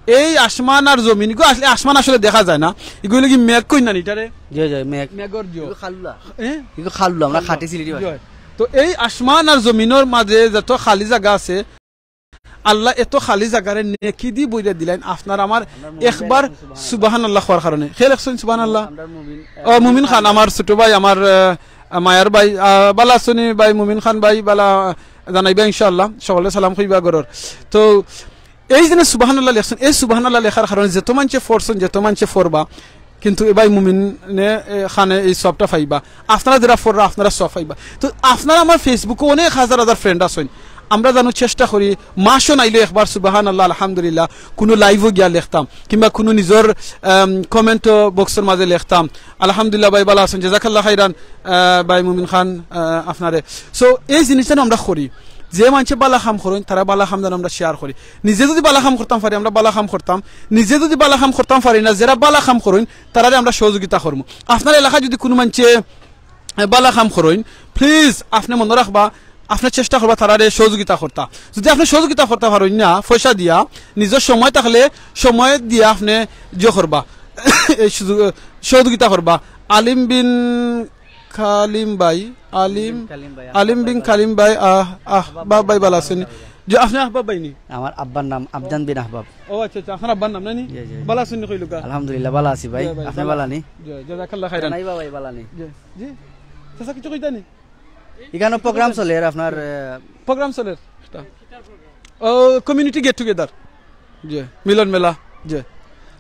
এই আসমান আর জমিন, ইগু আসলে, আসমান আসলে দেখা যায় না, ইগু অইলো গি মেঘ কইন না নি ইটারে? জি, জি, মেঘ। মেঘর দিও। ইগু খাল্লা। এ? ইগু খাল্লা, আমরা খাটি সিলেটি ভাষায়। জি। তো এই আসমান আর জমিনর মাঝে যত খালি জাগা আছে, আল্লায় এত খালি জাগারে নেকি দি বইরা দিলাইন, আপনার আমার একবার সুবহানাল্লাহ কওয়ার কারণে। কে লেখছইন সুবহানাল্লাহ? আমরার মুমিন, ও, মুমিন খান, আমার ছোট ভাই, আমার, আহ, মায়ার ভাই, আহ, বালা আছইন নি ভাই, মুমিন খান ভাই, বালা জানাইবা ইনশাআল্লাহ, সকলরে সালাম কইবা ঘরর। তো এই যে সুবহানাল্লাহ লেখছইন, এই সুবহানাল্লাহ লেখার কারণে যত মানষে পড়ছইন, যত মানষে পড়বা, কিন্তু এ ভাই মুমিনে, এ, খানে এই সওয়াবটা পাইবা। আপনারা যেরা পড়রা, আপনারা সওয়াব পাইবা। তো আপনারা আমার Facebook-ও অনেক হাজার হাজার friend আছইন, আমরা জানো চেষ্টা করি, মাসো নাইলে একবার সুবহানাল্লাহ, আলহামদুলিল্লাহ, কুনু live-ও গিয়া লেখতাম, কিংবা কুনু নিজর, আম, comment box-র মাঝে লেখতাম, "আলহামদুলিল্লাহ ভাই, বালা আছইন, জাযাকাল্লাহ খাইরান, আহ, ভাই মুমিন খান, আহ, আপনারে।" So, এই জিনিসটা না আমরা করি, যে মানষে বালা কাম করইন, তারা বালা কাম যেন আমরা share করি। নিজে যুদি বালা কাম করতাম পারি, আমরা বালা কাম করতাম, নিজে যুদি বালা কাম করতাম পারি না, যেরা বালা কাম করইন, তারারে আমরা সহযোগিতা করমু। আপনার এলাকায় যুদি কুনু মানষে, এ, বালা কাম করইন, please আপনে মনো রাখবা, আপনে চেষ্টা করবা তারারে সহযোগিতা করতা। যুদি আপনে সহযোগিতা করতা পারইন না পয়সা দিয়া, নিজর সময় থাকলে সময় দিয়া আপনে ইয়ে করবা, এই সুযোগ, সহযোগিতা করবা। আলিম বিন কালিম ভাই, আলিম, কালিম ভাই, আলিম বিন কালিম ভাই, আহ, আহ, আহবাব ভাই বালা আছইন নি? জি, আপনে আহবাব ভাই নি? আমার আব্বার নাম আফজান বিন আহবাব। ও আচ্ছা, আচ্ছা, আপনার আব্বার নাম না নি? জি, জি, জি। বালা আছইন নি কইলউক্কা? আলহামদুলিল্লাহ, বালা আছি ভাই। জি ভাই, আপনে বালা আনি? জি, জাযাকাল্লাহ খাইরান। জানাইবা ভাই, বালা আনি? জি, জি। চাচা, কিছু কইতা নি? ইখানো program চলের আপনার, আহ, program চলের? ও, community get together। জি, মিলন মেলা। জি,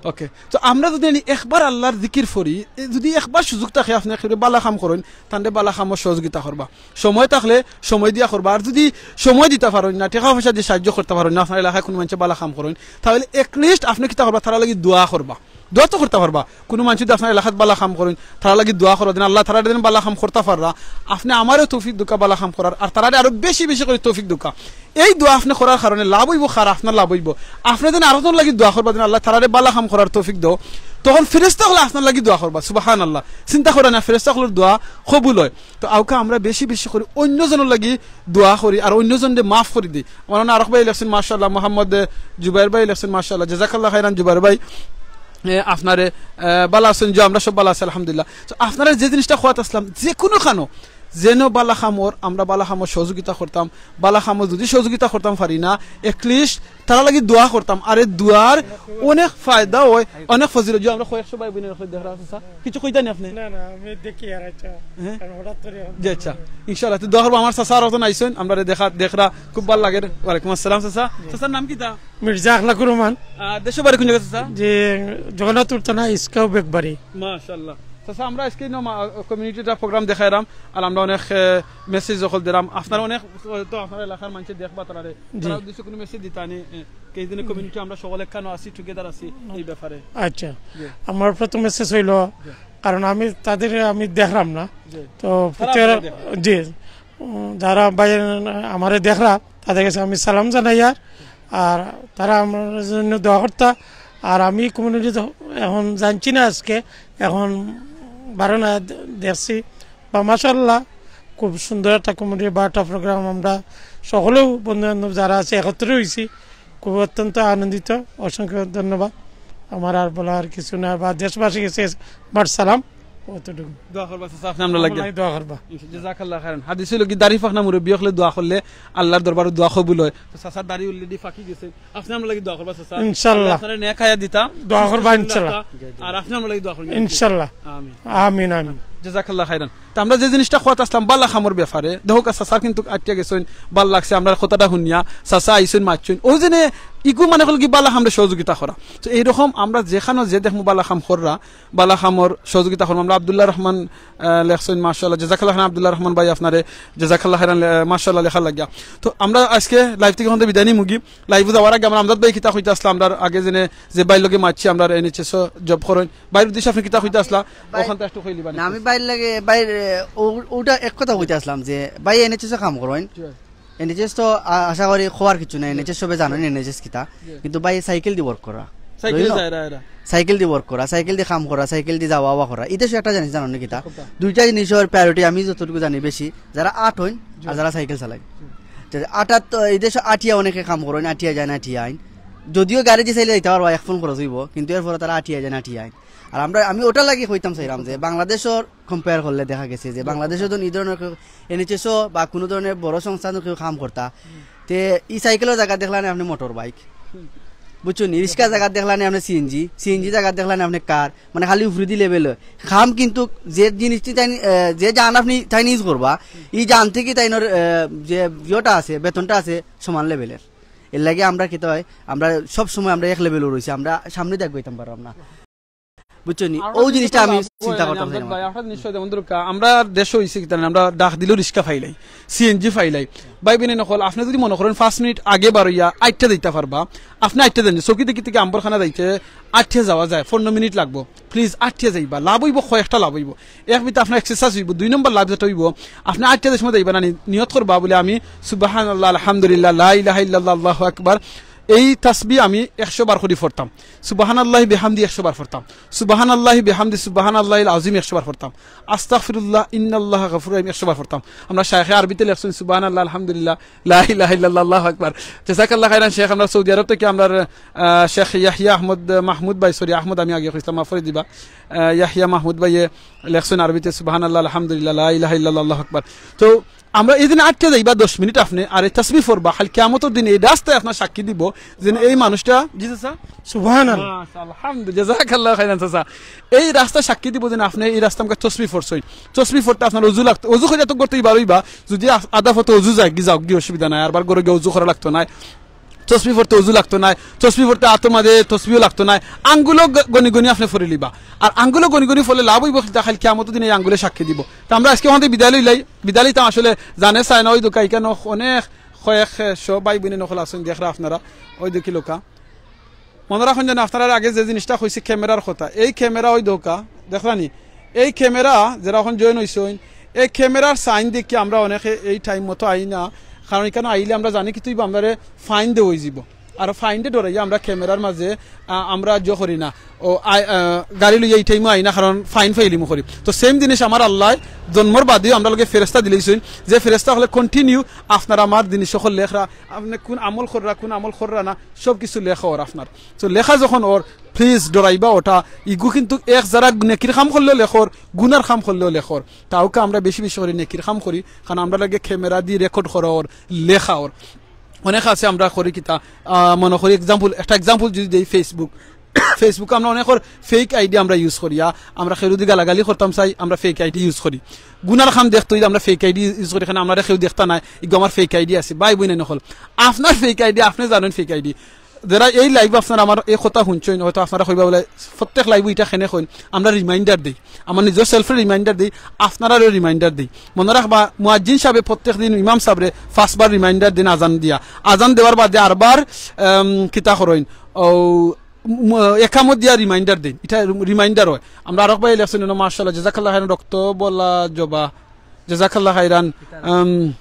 OK। তো আমরা যুদি আনি একবার আল্লাহর জিকির পড়ি, এ যুদি একবার সুযোগ থাকে আপনে কেউরে বালা কাম করইন, তানরে বালা কামো সহযোগিতা করবা। সময় থাকলে সময় দিয়া করবা। আর যুদি সময় দিতা পারইন না, টেকা পয়সা দি সাহায্য করতা পারইন না, আপনার এলাকায় কুনু মানষে বালা কাম করইন, তাইলে at least আপনে কিতা করবা? তারার লাগি দোয়া করবা। দোয়া তো করতা পারবা। কুনু মানষে যুদি আপনার এলাকাত বালা কাম করইন, তারার লাগি দোয়া করবা, যেন আল্লায় তারারে যেন বালা কাম করতা পাররা। আপনে আমারেও তৌফিক দেউক্কা বালা কাম করার, আর তারারে আরো বেশি বেশি করি তৌফিক দেউক্কা। এই দোয়া আপনে করার কারণে লাভ অইবো কার? আপনার লাভ অইবো। আপনে যেন আরোজনর লাগি দোয়া করবা, যেন আল্লায় তারারে বালা কাম করার তৌফিক দেও। তখন ফিরিস্তা অকলে আপনার লাগি দোয়া করবা। সুবহানাল্লাহ। চিন্তা করইন না, ফিরিস্তা অকলর দোয়া কবুল অয়। তো আউক্কা আমরা বেশি বেশি করি অইন্যজনর লাগি দোয়া করি আর অইন্যজনরে মাফ করি দেই। আমার অনো আরক ভাই লেখছইন, মাশাআল্লাহ, মোহাম্মদ, এ, জুবাইর ভাই লেখছইন, মাশাআল্লাহ, জাযাকাল্লাহ খাইরান জুবাইর ভাই। এ, আপনারে, এ, বালা আছইন? জি, আমরা সব বালা আছি, আলহামদুলিল্লাহ। তো আপনারে যে জিনিসটা কওয়াত আছলাম, যে কুনু খানো যেন বালা কামর, আমরা বালা কামর সহযোগিতা করতাম, বালা কামর যুদি সহযোগিতা করতাম পারি না, at least তারার লাগি দোয়া করতাম। আর এই দোয়ার অনেক ফায়দা অয়, অনেক ফজিলত। জি, আমরা কয়েকশো ভাই বইন দেখরা আছে, চাচা। কিছু কইতা নি আপনে? না, না, আমি দেখি আর আচ্ছা। হ্যাঁ? কারণ হঠাৎ করে এখন জি, আচ্ছা। ইনশাআল্লাহ, তো দোয়া করবো। আমার চাচা আরোজন আইছইন, আমরারে দেখা, দেখরা খুব ভালা লাগের। ওয়ালাইকুম আসসালাম চাচা। জি। চাচার নাম কিতা? মির্জা আখলাকুর রহমান। আহ, দেশো বাড়ি কুন জাগা চাচা? জি, জগন্নাথপুর থানা ইসকাও বেগবাড়ি। মাশাআল্লাহ। চাচা, আমরা আইজকে ইনো মা-, community-টা program দেখাইরাম, আর আমরা অনেক, এ, message অকল দিরাম। আপনার অনেক, তো আপনার এলাকার মানষে দেখবা তারারে। জি। তারার উদ্দেশ্যে কুনু message দিতা নি, এ, কে দিনে community আমরা সকলে কেন আছি, together আছি এই ব্যাপারে? আচ্ছা। জি। আমার প্রথম message অইলো, জি। কারণ আমি তাদের আমি দেখরাম না। জি। তো তারা প্রত্যেক, আপনারা দেখরা। জি, উম, যারা ভাই আমারে দেখরা, তাদের কাছে আমি সালাম জানাই। আর, আর তারা আমার জন্য দোয়া করতা। আর আমি community তো এখন জানছি না আজকে, এখন বারো না দে-, দেখছি। বা মাশাআল্লাহ, খুব সুন্দর একটা community বা একটা program। আমরা সকলেও বন্ধু বান্ধব যারা আছে একত্রে হইছি, খুব অত্যন্ত আনন্দিত। অসংখ্য ধন্যবাদ। আমার আর বলার কিছু না, বা দেশবাসীর কাছে আমার সালাম, অতটুকু। দোয়া করবা চাচা, আপনে আমরার লাগি। আমরার লাগি দোয়া করবা। জাযাকাল্লাহ খাইরান। হাদিস অইলো কি, দাড়ি পাকনা মুরব্বি অকলে দোয়া করলে আল্লার দরবারো দোয়া কবুল অয়। তো চাচার দাড়ি already পাকি গেছে, আপনে আমরার লাগি দোয়া করবা চাচা। ইনশাআল্লাহ। আল্লায় আপনারে নেক হায়াত দিতা। দোয়া করবা ইনশাআল্লাহ। আর আপনে আমরার লাগি দোয়া করবা ইনশাআল্লাহ। আমিন। আমিন, আমিন। জাযাকাল্লাহ খাইরান। তো আমরা যে জিনিসটা কওয়াত আছলাম বালা কামর ব্যাপারে, দেখউক্কা চাচার কিন্তু আটিয়া গেছইন, বালা লাগছে আমরার কথাটা হুনিয়া, চাচা আইছইন, মাতছইন। অউ জেনে ইগু মানে অইলো কি বালা কামরে সহযোগিতা করা। তো এইরকম আমরা যেখানো যে দেখমু বালা কাম কররা, বালা কামর সহযোগিতা করমু। আমরা আব্দুল্লাহ রহমান, আহ, লেখছইন, মাশাআল্লাহ, জাযাকাল্লাহ খাইরান আব্দুল্লাহ রহমান ভাই আপনারে, জাযাকাল্লাহ খাইরান, আহ, মাশাআল্লাহ লেখার লাগিয়া। তো আমরা আজকে live থাকি অখানতে বিদায় নিমুগি। Live-ও যাওয়ার আগে আমরা আমজাদ ভাই কিতা কইতা আছলা, আমরার আগে জেনে যে ভাইর লগে মাতছি, আমরার NHS-ও job করইন। ভাইর উদ্দেশ্যে আপনে কিতা কইতা আছলা? ভাই, অখানটা একটু কইলিবা নি? না, আমি ভাইর লগে, ভাইর, এ, অউ-, অউটা এক কথা কইতা আছলাম যে ভাই NHS-ও কাম করইন। জি। NHS তো আ-, আশা করি কওয়ার কিছু নাই, NHS সবে জানইন NHS কিতা। জি। কিন্তু ভাই সাইকেল দি work করা। সাইকেল দি বুঝলা? যায় এরা, এরা। সাইকেল দি work করা, সাইকেল দি কাম করা, সাইকেল দি যাওয়া আওয়া করা। ই দেশো একটা জিনিস জানইন নি কিতা? কোনটা? দুইটা জিনিসর priority আমি যতটুকু জানি বেশি, যারা আটইন আর জি। যারা সাইকেল চালাইন। জি। তো আটাত তো ই দেশো আটিয়া অনেকে কাম করইন, আটিয়া যাইন, আটিয়া আইন। যদিও গাড়ি দি চাইলে যাইতা পারবা, এক ফোন খরচ অইবো, কিন্তু এরপরে তারা আটিয়া যাইন, আটিয়া আইন। আর আমরা, আমি অটার লাগি কইতাম চাইরাম যে বাংলাদেশর compare করলে দেখা গেছে যে বাংলাদেশো তো ই ধরনর কেউ NHS-ও বা কুনু ধরনর বড় সংস্থানো কেউ কাম করতা, তে ই সাইকেলর জাগাত দেখলা নে আপনে motor bike, বুঝছইন নি? রিক্সার জাগাত দেখলা নে আপনে CNG, CNG জাগাত দেখলা নে আপনে car, মানে খালি উপরেদি level অয়। কাম কিন্তু যে জিনিসটি তাইন, আহ, যে জান আপনে তাইন use করবা, ই জান থাকি তাইনর, আহ, যে ইয়েটা আছে, বেতনটা আছে সমান level-এর। এরলাগি আমরা কিতা অয়, আমরা সব সময় আমরা এক level-ও রইছি, আমরা সামনেদি আগাইতাম পাররাম না। বুঝছইন নি? অউ জিনিসটা আমি চিন্তা করতাম চাইরাম। ভাই, একটা জিনিস অয় যেমন ধরউক্কা, আমরা দেশো অইছে কিতা, আমরা ডাক দিলেও রিক্সা পাইলাই, CNG পাইলাই। ভাই বইন অকল, আপনে যুদি মনো করইন পাঁচ মিনিট আগে বারইয়া আটিয়া যাইতা পারবা, আপনে আটিয়া যাইন। চউখি দেখি থাকি আম্বরখানা যাইতে আটিয়া যাওয়া যায়, পনরো মিনিট লাগবো। Please আটিয়া যাইবা, লাভ অইবো, কয়েকটা লাভ অইবো। এক বিতা আপনার exercise অইবো, দুই নম্বর লাভ যেটা অইবো, আপনে আটিয়া যাইবার সময় যাইবা না নি, নিয়ত করবা বুলে আমি সুবহানাল্লাহ, আলহামদুলিল্লাহ, লা ইলাহা ইল্লাল্লাহ, আল্লাহু আকবার, এই তাসবিহ আমি একশো বার করি পড়তাম, সুবহানাল্লাহি বিহামদি একশো বার পড়তাম, সুবহানাল্লাহি বিহামদি, সুবহানাল্লাহিল আযীম একশো বার পড়তাম, আস্তাগফিরুল্লাহ, ইন্নাল্লাহা গাফুরুর রহিম একশো বার পড়তাম। আমরার শায়খে আরবিতে লেখছইন সুবহানাল্লাহ, আলহামদুলিল্লাহ, লা ইলাহা ইল্লাল্লাহ, আল্লাহু আকবার। জাযাকাল্লাহ খাইরান শেখ। আমরার সৌদি আরব থাকি আমরার, আহ, শেখ ইয়াহিয়া আহমদ মাহমুদ ভাই, sorry, আহমদ আমি আগে কইছলাম, মাফ করি দিবা। আহ, ইয়াহিয়া মাহমুদ ভাইয়ে লেখছইন আরবিতে সুবহানাল্লাহ, আলহামদুলিল্লাহ, লা ইলাহা ইল্লাল্লাহ, আল্লাহু আকবার। তো আমরা ইদিন আটিয়া যাইবা দশ মিনিট আপনে, আর এই তাসবিহ পড়বা, কাইল কিয়ামতর দিন এই রাস্তায় আপনার সাক্ষী দিবো যে এই মানুষটা, জি চাচা? সুবহানাল্লাহ। মাশাআল্লাহ, আলহামদুলিল্লাহ, জাযাকাল্লাহু খাইরান চাচা। এই রাস্তায় সাক্ষী দিবো যে আপনে এই রাস্তায় আমরার তাসবিহ পড়ছইন, তাসবিহ পড়তে আপনার অজু লাগতো, অজু করিয়া তো করতেই পারইবা, যুদি আ-, আধা পথে অজু যায়গি, যাওগি, অসুবিধা নাই, আরবার ঘরো গিয়া অজু করা লাগতো নায়। তাসবিহ পড়তে অজু লাগতো নায়, তাসবিহ পড়তে আতর মাঝে তাসবিহ লাগতো নায়, আঙ্গুলো গ-, গনি গনি আপনে পড়িলিবা। আর আঙ্গুলো গনি গনি পড়লে লাভ অইবো কিতা, কাইল কিয়ামতর দিন এই আঙ্গুলে সাক্ষী দিবো। তো আমরা আজকে অখানতে বিদায় লইলাই, বিদায় লইতাম আসলে জানে চায় না, ওই দোকান এখানো অনেক কয়েক শো ভাই বইন অকল আছইন, দেখরা আপনারা, ওই দেখি লোকা। মনো রাখইন যেন আপনারারে আগে যে জিনিসটা কইছি camera-র কথা, এই camera ওই দেখউক্কা, দেখরা নি? এই camera যেরা অখন join অইছইন, এই camera-র sign দেখি আমরা অনেকে এই time মতো আই না, কারণ ইখানো আইলে আমরা জানি কিতা অইবো, আমরারে fine দেওয়া অইযিবো। আর fine-এ ডরাইয়া আমরা camera-র মাঝে, আ, আমরা ইয়ে করি না, ও, আ, আ, গাড়ি লইয়া এই time-ও আই না, কারণ fine ফাইলিমু করি। তো same জিনিস আমার আল্লায় জন্মর বাদেও আমরার লগে ফেরেশতা দিলাইছইন, যে ফেরেশতা অকলে continue আপনার আমার জিনিস অকল লেখরা, আপনে কুন আমল কররা, কুন আমল কররা না, সব কিছু লেখা অর আপনার। তো লেখা যখন অর, please ডরাইবা ওটা, ইগু কিন্তু এক যারা নেকির কাম করলেও লেখর, গুনার কাম করলেও লেখর। তাউক্কা আমরা বেশি বেশি করি নেকির কাম করি, কারণ আমরার লগে camera দি record করা অর, লেখা অর। অনেক আছে আমরা করি কিতা, আহ, মনো করি example, একটা example যুদি দেই, Facebook, Facebook-ও আমরা অনেকর fake ID আমরা use করিয়া, আমরা কেউর যুদি গালাগালি করতাম চাই, আমরা fake ID use করি। গুনার কাম দেখতে অইলে আমরা fake ID use করি, কারণ আমরারে কেউ দেখতা নায়, ইগু আমার fake ID আছে। ভাই বইন অকল, আপনার fake ID, আপনে জানইন fake ID। যেরা এই live আপনারা আমার এই কথা হুনছইন, হয়তো আপনারা কইবা বুলে, "প্রত্যেক live-ও ইটা কেনে কইন?" আমরা reminder দেই, আমার নিজর self-রে reminder দেই, আপনারারেও reminder দেই। মনো রাখবা, মুয়াজ্জিন সাবে প্রত্যেক দিন ইমাম সাবরে পাঁচবার reminder দেইন আজান দিয়া। আজান দেওয়ার বাদে আরবার, উম, কিতা করইন? ও, ম-, একামত দিয়া reminder দেইন। ইটা reminder অয়। আমরা আরক ভাই লেখছইন, মাশাআল্লাহ, জাযাকাল্লাহ খাইরান, রক্ত বলা জবা। জাযাকাল্লাহ খাইরান। উম,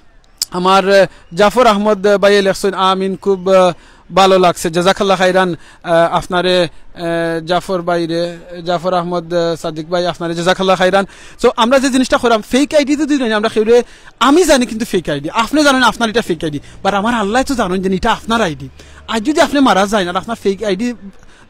আমার, আহ, জাফর আহমদ, আহ, ভাইয়ে লেখছইন, "আমিন, খুব, আহ, ভালো লাগছে।" জাযাকাল্লাহ খাইরান, আহ, আপনারে, আহ, জাফর ভাইরে, জাফর আহমদ, আহ, সাদিক ভাই, আপনারে জাযাকাল্লাহ খাইরান। So, আমরা যে জিনিসটা করাম, fake ID তো দিই না, আমরা কেউরে, আমি জানি কিন্তু fake ID, আপনে জানইন আপনার ইটা fake ID, but আমার আল্লায় তো জানইন যে ইটা আপনার ID। আর যুদি আপনে মারা যাইন আর আপনার fake ID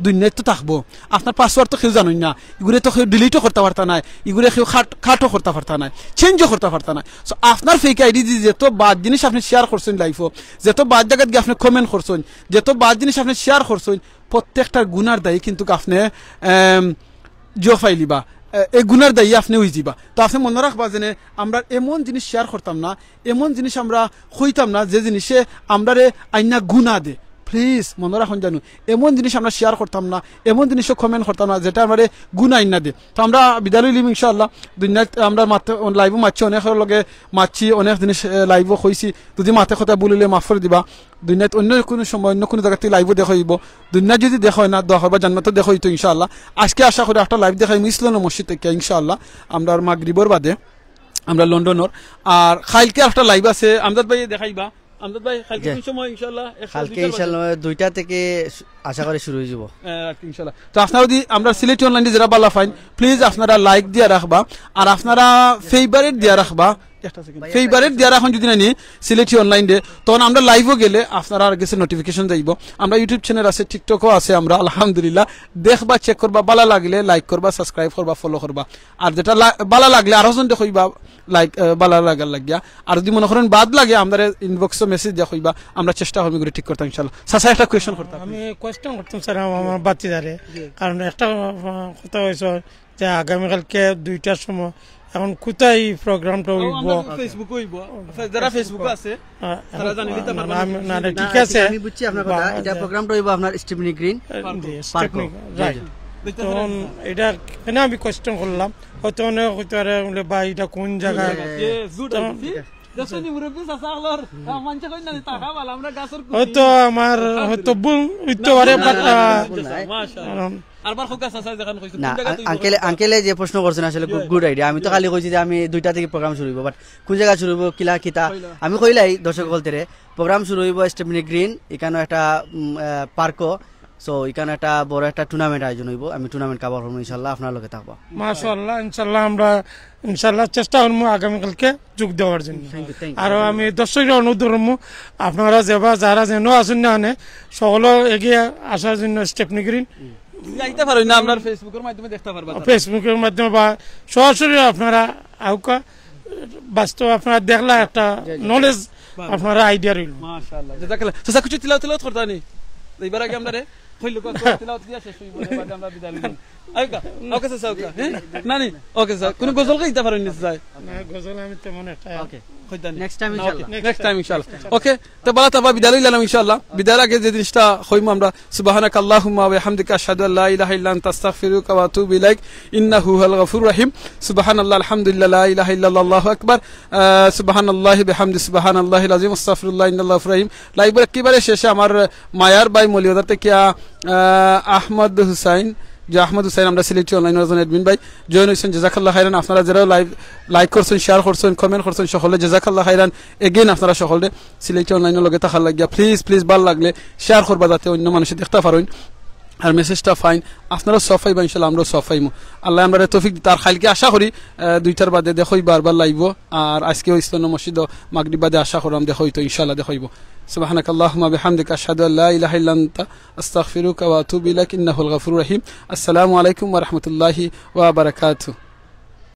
দুনিয়াত তো থাকবো। আপনার পাসওয়ার্ড তো কেউ জানইন না, ইগুরে তো কেউ ডিলিটও করতা পারতা নায়, ইগুরে কেউ কাট-, কাটও করতা পারতা নায়, চেঞ্জও করতা পারতা নায়। So আপনার ফেক আইডি দি যত বাদ জিনিস আপনে শেয়ার করছইন লাইভো, যত বাদ জাগাত গিয়া আপনে কমেন্ট করছইন, যত বাদ জিনিস আপনে শেয়ার করছইন, প্রত্যেকটা গুনার দায়ী কিন্তুক আপনে, এম, জিও ফাইলিবা, এ, এই গুনার দায়ী আপনে অইযিবা। তো আপনে মনো রাখবা যেনে আমরা এমন জিনিস শেয়ার করতাম না, এমন জিনিস আমরা কইতাম না যে জিনিসে আমরারে আইনা গুনা দে। প্লিজ মনো রাখইন জানু, এমন জিনিস আমরা শেয়ার করতাম না, এমন জিনিসও কমেন্ট করতাম না যেটা আমরারে গুনা আইনা দে। তো আমরা বিদায় লইলিমু ইনশাআল্লাহ। দুনিয়াত আমরা মাতে, লাইভো মাতছি, অনেকর লগে মাতছি, অনেক জিনিস, এ, লাইভো কইছি। যদি মাতে কথা ভুল অইলে মাফ করি দিবা। দুনিয়াত অন্য কুনু সময় অন্য কুনু জাগাত লাইভো দেখা অইবো। দুনিয়াত যদি দেখা অয় না, দোয়া করবা জান্নাতো দেখা অইতো ইনশাআল্লাহ। আজকে আশা করি একটা লাইভ দেখাইমু ইসলাম মসজিদ থাকি ইনশাআল্লাহ। আমরার মাগরিবর বাদে, আমরা লন্ডনর। আর কাইলকে একটা লাইভ আছে, আমজাদ ভাই দেখাইবা। আমজাদ ভাই, কাইলকে জি। কোন সময় ইনশাআল্লাহ? একটা কালকে দুইটার বাজে? ইনশাআল্লাহ দুইটা থেকে শু-, আশা করি শুরু অইযিবো। এ, রাত ইনশাআল্লাহ। তো আপনারা যদি আমরা সিলেটি অনলাইনে যারা বালা পাইন, প্লিজ আপনারা লাইক দিয়া রাখবা, আর আপনারা ফেভারিট দিয়া রাখবা। একটা সেকেন্ড। ফেভারিট দিয়া রাখইন যদি নানি সিলেটি অনলাইনে, তখন আমরা লাইভো গেলে আপনারার গেছে নোটিফিকেশন যাইবো। আমরা YouTube চ্যানেল আছে, TikTok-ও আছে, আমরা আলহামদুলিল্লাহ দেখবা, চেক করবা, বালা লাগলে লাইক করবা, সাবস্ক্রাইব করবা, ফলো করবা। আর যেটা লা-, বালা লাগলে আরো জনরে কইবা, লাইক, আহ, বালা লাগার লাগিয়া। আর যদি মনো করইন বাদ লাগে, আমরারে ইনবক্সো মেসেজ দিয়া কইবা, আমরা চেষ্টা করমু ইগুরে ঠিক করতাম ইনশাআল্লাহ। চাচা একটা কোয়েশ্চন করতাম। আমি কোয়েশ্চন করতাম স্যার, আমার, আমার বাতিজারে। জি। কারণ একটা, আহ, কথা অইছে যে আগামীকালকে দুইটার সময়, এখন কোথায় এই প্রোগ্রামটা ও, অইবো? আমরা Facebook-ও অইবো। যারা Facebook-ও আছে, আহ, তারা জানি না, নিতে না, পারবা। আমি, না, না, না, ঠিক আছে। আমি বুঝছি আপনার কথা। বা-, এটা যে প্রোগ্রামটা অইবো আপনার স্টেপনি গ্রিন আহ, জি, পার্কো। স্টেপনি, জি, রাইট। জি। তখন এটা কেনে আমি কোয়েশ্চন করলাম, হয়তো অনেক হইতে পারে বলে, "ভাই, এটা কোন জায়গায়?" Yes, good তখন idea। দেখছো নি মুরব্বি চাচা অকলর, আহ, মানষে কইন না যে টাকা বালা, আমরা গাছর গুটি। হয়তো আমার, হয়তো ভুল হইতে পারে, না, but, না, আহ, না, না, মাশাআল্লাহ। কারণ আরবার কউক্কা চাচা যেখান কইছে, না, কোন জায়গা আ-, তুই আঙ্কেলে, বলো? আঙ্কেলে যে প্রশ্ন করছেন আসলে জি। Good idea। আমি তো জি। খালি কইছি যে আমি দুইটা থেকে প্রোগ্রাম শুরু অইবো, but কোন জায়গা শুরু অইবো, কিলা, কিতা, কইলা। আমি কইলাই দর্শক অকলতরে, প্রোগ্রাম শুরু অইবো স্টেপনি গ্রিন, ইখানো একটা, উম, আহ, পার্কো। So, ইখানো একটা বড় একটা টুর্নামেন্ট আয়োজন অইবো। আমি টুর্নামেন্ট কভার করমু ইনশাআল্লাহ, আপনার লগে থাকবা। মাশাআল্লাহ, ইনশাআল্লাহ আমরা, ইনশাআল্লাহ চেষ্টা করমু আগামীকালকে যোগ দেওয়ার জন্য। Thank you, thank you। আর আমি দর্শকরে অনুরোধ করমু, আপনারা যেবা, যারা যেন আছইন না, মানে, সকলে এগিয়ে আসার জন্য স্টেপনি গ্রিন। যদি আইতা পারইন না, আমরার Facebook-র মাধ্যমে দেখতা পারবা তারা। Facebook-র মাধ্যমে বা সরাসরি আপনারা আউক্কা, বাস্তবে আপনারা দেখলা একটা জি, জি। Knowledge, বাহ। আপনারা idea রইল। মাশাআল্লাহ। জাযাকাল্লাহ। চাচা, কিছু তিলাওয়াত, তিলাওয়াত করতা নি? এবার আগে আমরারে কইলো, কইলো, তিলাওয়াত দিয়া শেষ অইবো, এর বাদে আমরা বিদায় লইলাম। আউক্কা, আউক্কা চাচা, আউক্কা, হ্যাঁ? না নি? ওকে স্যার, কোনো গজল গাইতা পারইন নি চাচা? না, গজল আমি তেমন একটা ওকে। কইতা নি? Next time না, ওকে। ইনশাআল্লাহ। Next time ইনশাআল্লাহ। ওকে, তো বালা থাকবা, বিদায় লইলাম ইনশাআল্লাহ। বিদায়র আগে যে জিনিসটা কইমু আমরা, সুবহানাকাল্লাহুম্মা ওয়া বিহামদিকা, আশহাদু আল্লা ইলাহা ইল্লা আনতা, আস্তাগফিরুকা ওয়া আতুবু ইলাইক, ইন্নাহু হুয়াল গাফুরুর রাহিম। সুবহানাল্লাহ, আলহামদুলিল্লাহ, লা ইলাহা ইল্লাল্লাহ, আল্লাহু আকবার। আহ, সুবহানাল্লাহি বিহামদি, সুবহানাল্লাহিল আযীম, আস্তাগফিরুল্লাহ, ইন্নাল্লাহু গাফুরুর রাহিম। লাইভর একেবারে শেষে আমার মায়ার ভাই মৌলভীবাজার থেকে, আহ, আহমদ হুসাইন, যে আহমদ হুসাইন, আমরা সিলেটি অনলাইনর একজন অ্যাডমিন ভাই, জয়েন অইছেন, জাযাকাল্লাহ খাইরান। আপনারা যারা লাইভ, লাইক করছেন, শেয়ার করছেন, কমেন্ট করছেন, সকলে জাযাকাল্লাহ খাইরান। Again আপনারা সকলে সিলেটি অনলাইনর লগে থাকার লাগিয়া প্লিজ, প্লিজ ভালা লাগলে শেয়ার করবা যাতে অন্য মানুষে দেখতা পারইন। আর মেসেজটা ফাইন, আপনারাও সওয়াব পাইবা ইনশাআল্লাহ, আমরাও সওয়াব পাইমু। আল্লায় আমরারে তৌফিক দিতা। আর কাইলকে আশা করি, আহ, দুইটার বাদে দেখা অইবো আরবার লাইভো। আর আজকে ইসলাম মসজিদো মাগরিব বাদে আশা করলাম দেখা অইতো, ইনশাআল্লাহ দেখা অইবো। সুবহানাকাল্লাহুম্মা বিহামদিকা, আশহাদু আল্লা ইলাহা ইল্লা আনতা, আস্তাগফিরুকা ওয়া আতুবু ইলাইক, ইন্নাহুল গাফুরুর রাহিম। আসসালামু আলাইকুম ওয়া রাহমাতুল্লাহি ওয়া বারাকাতুহু।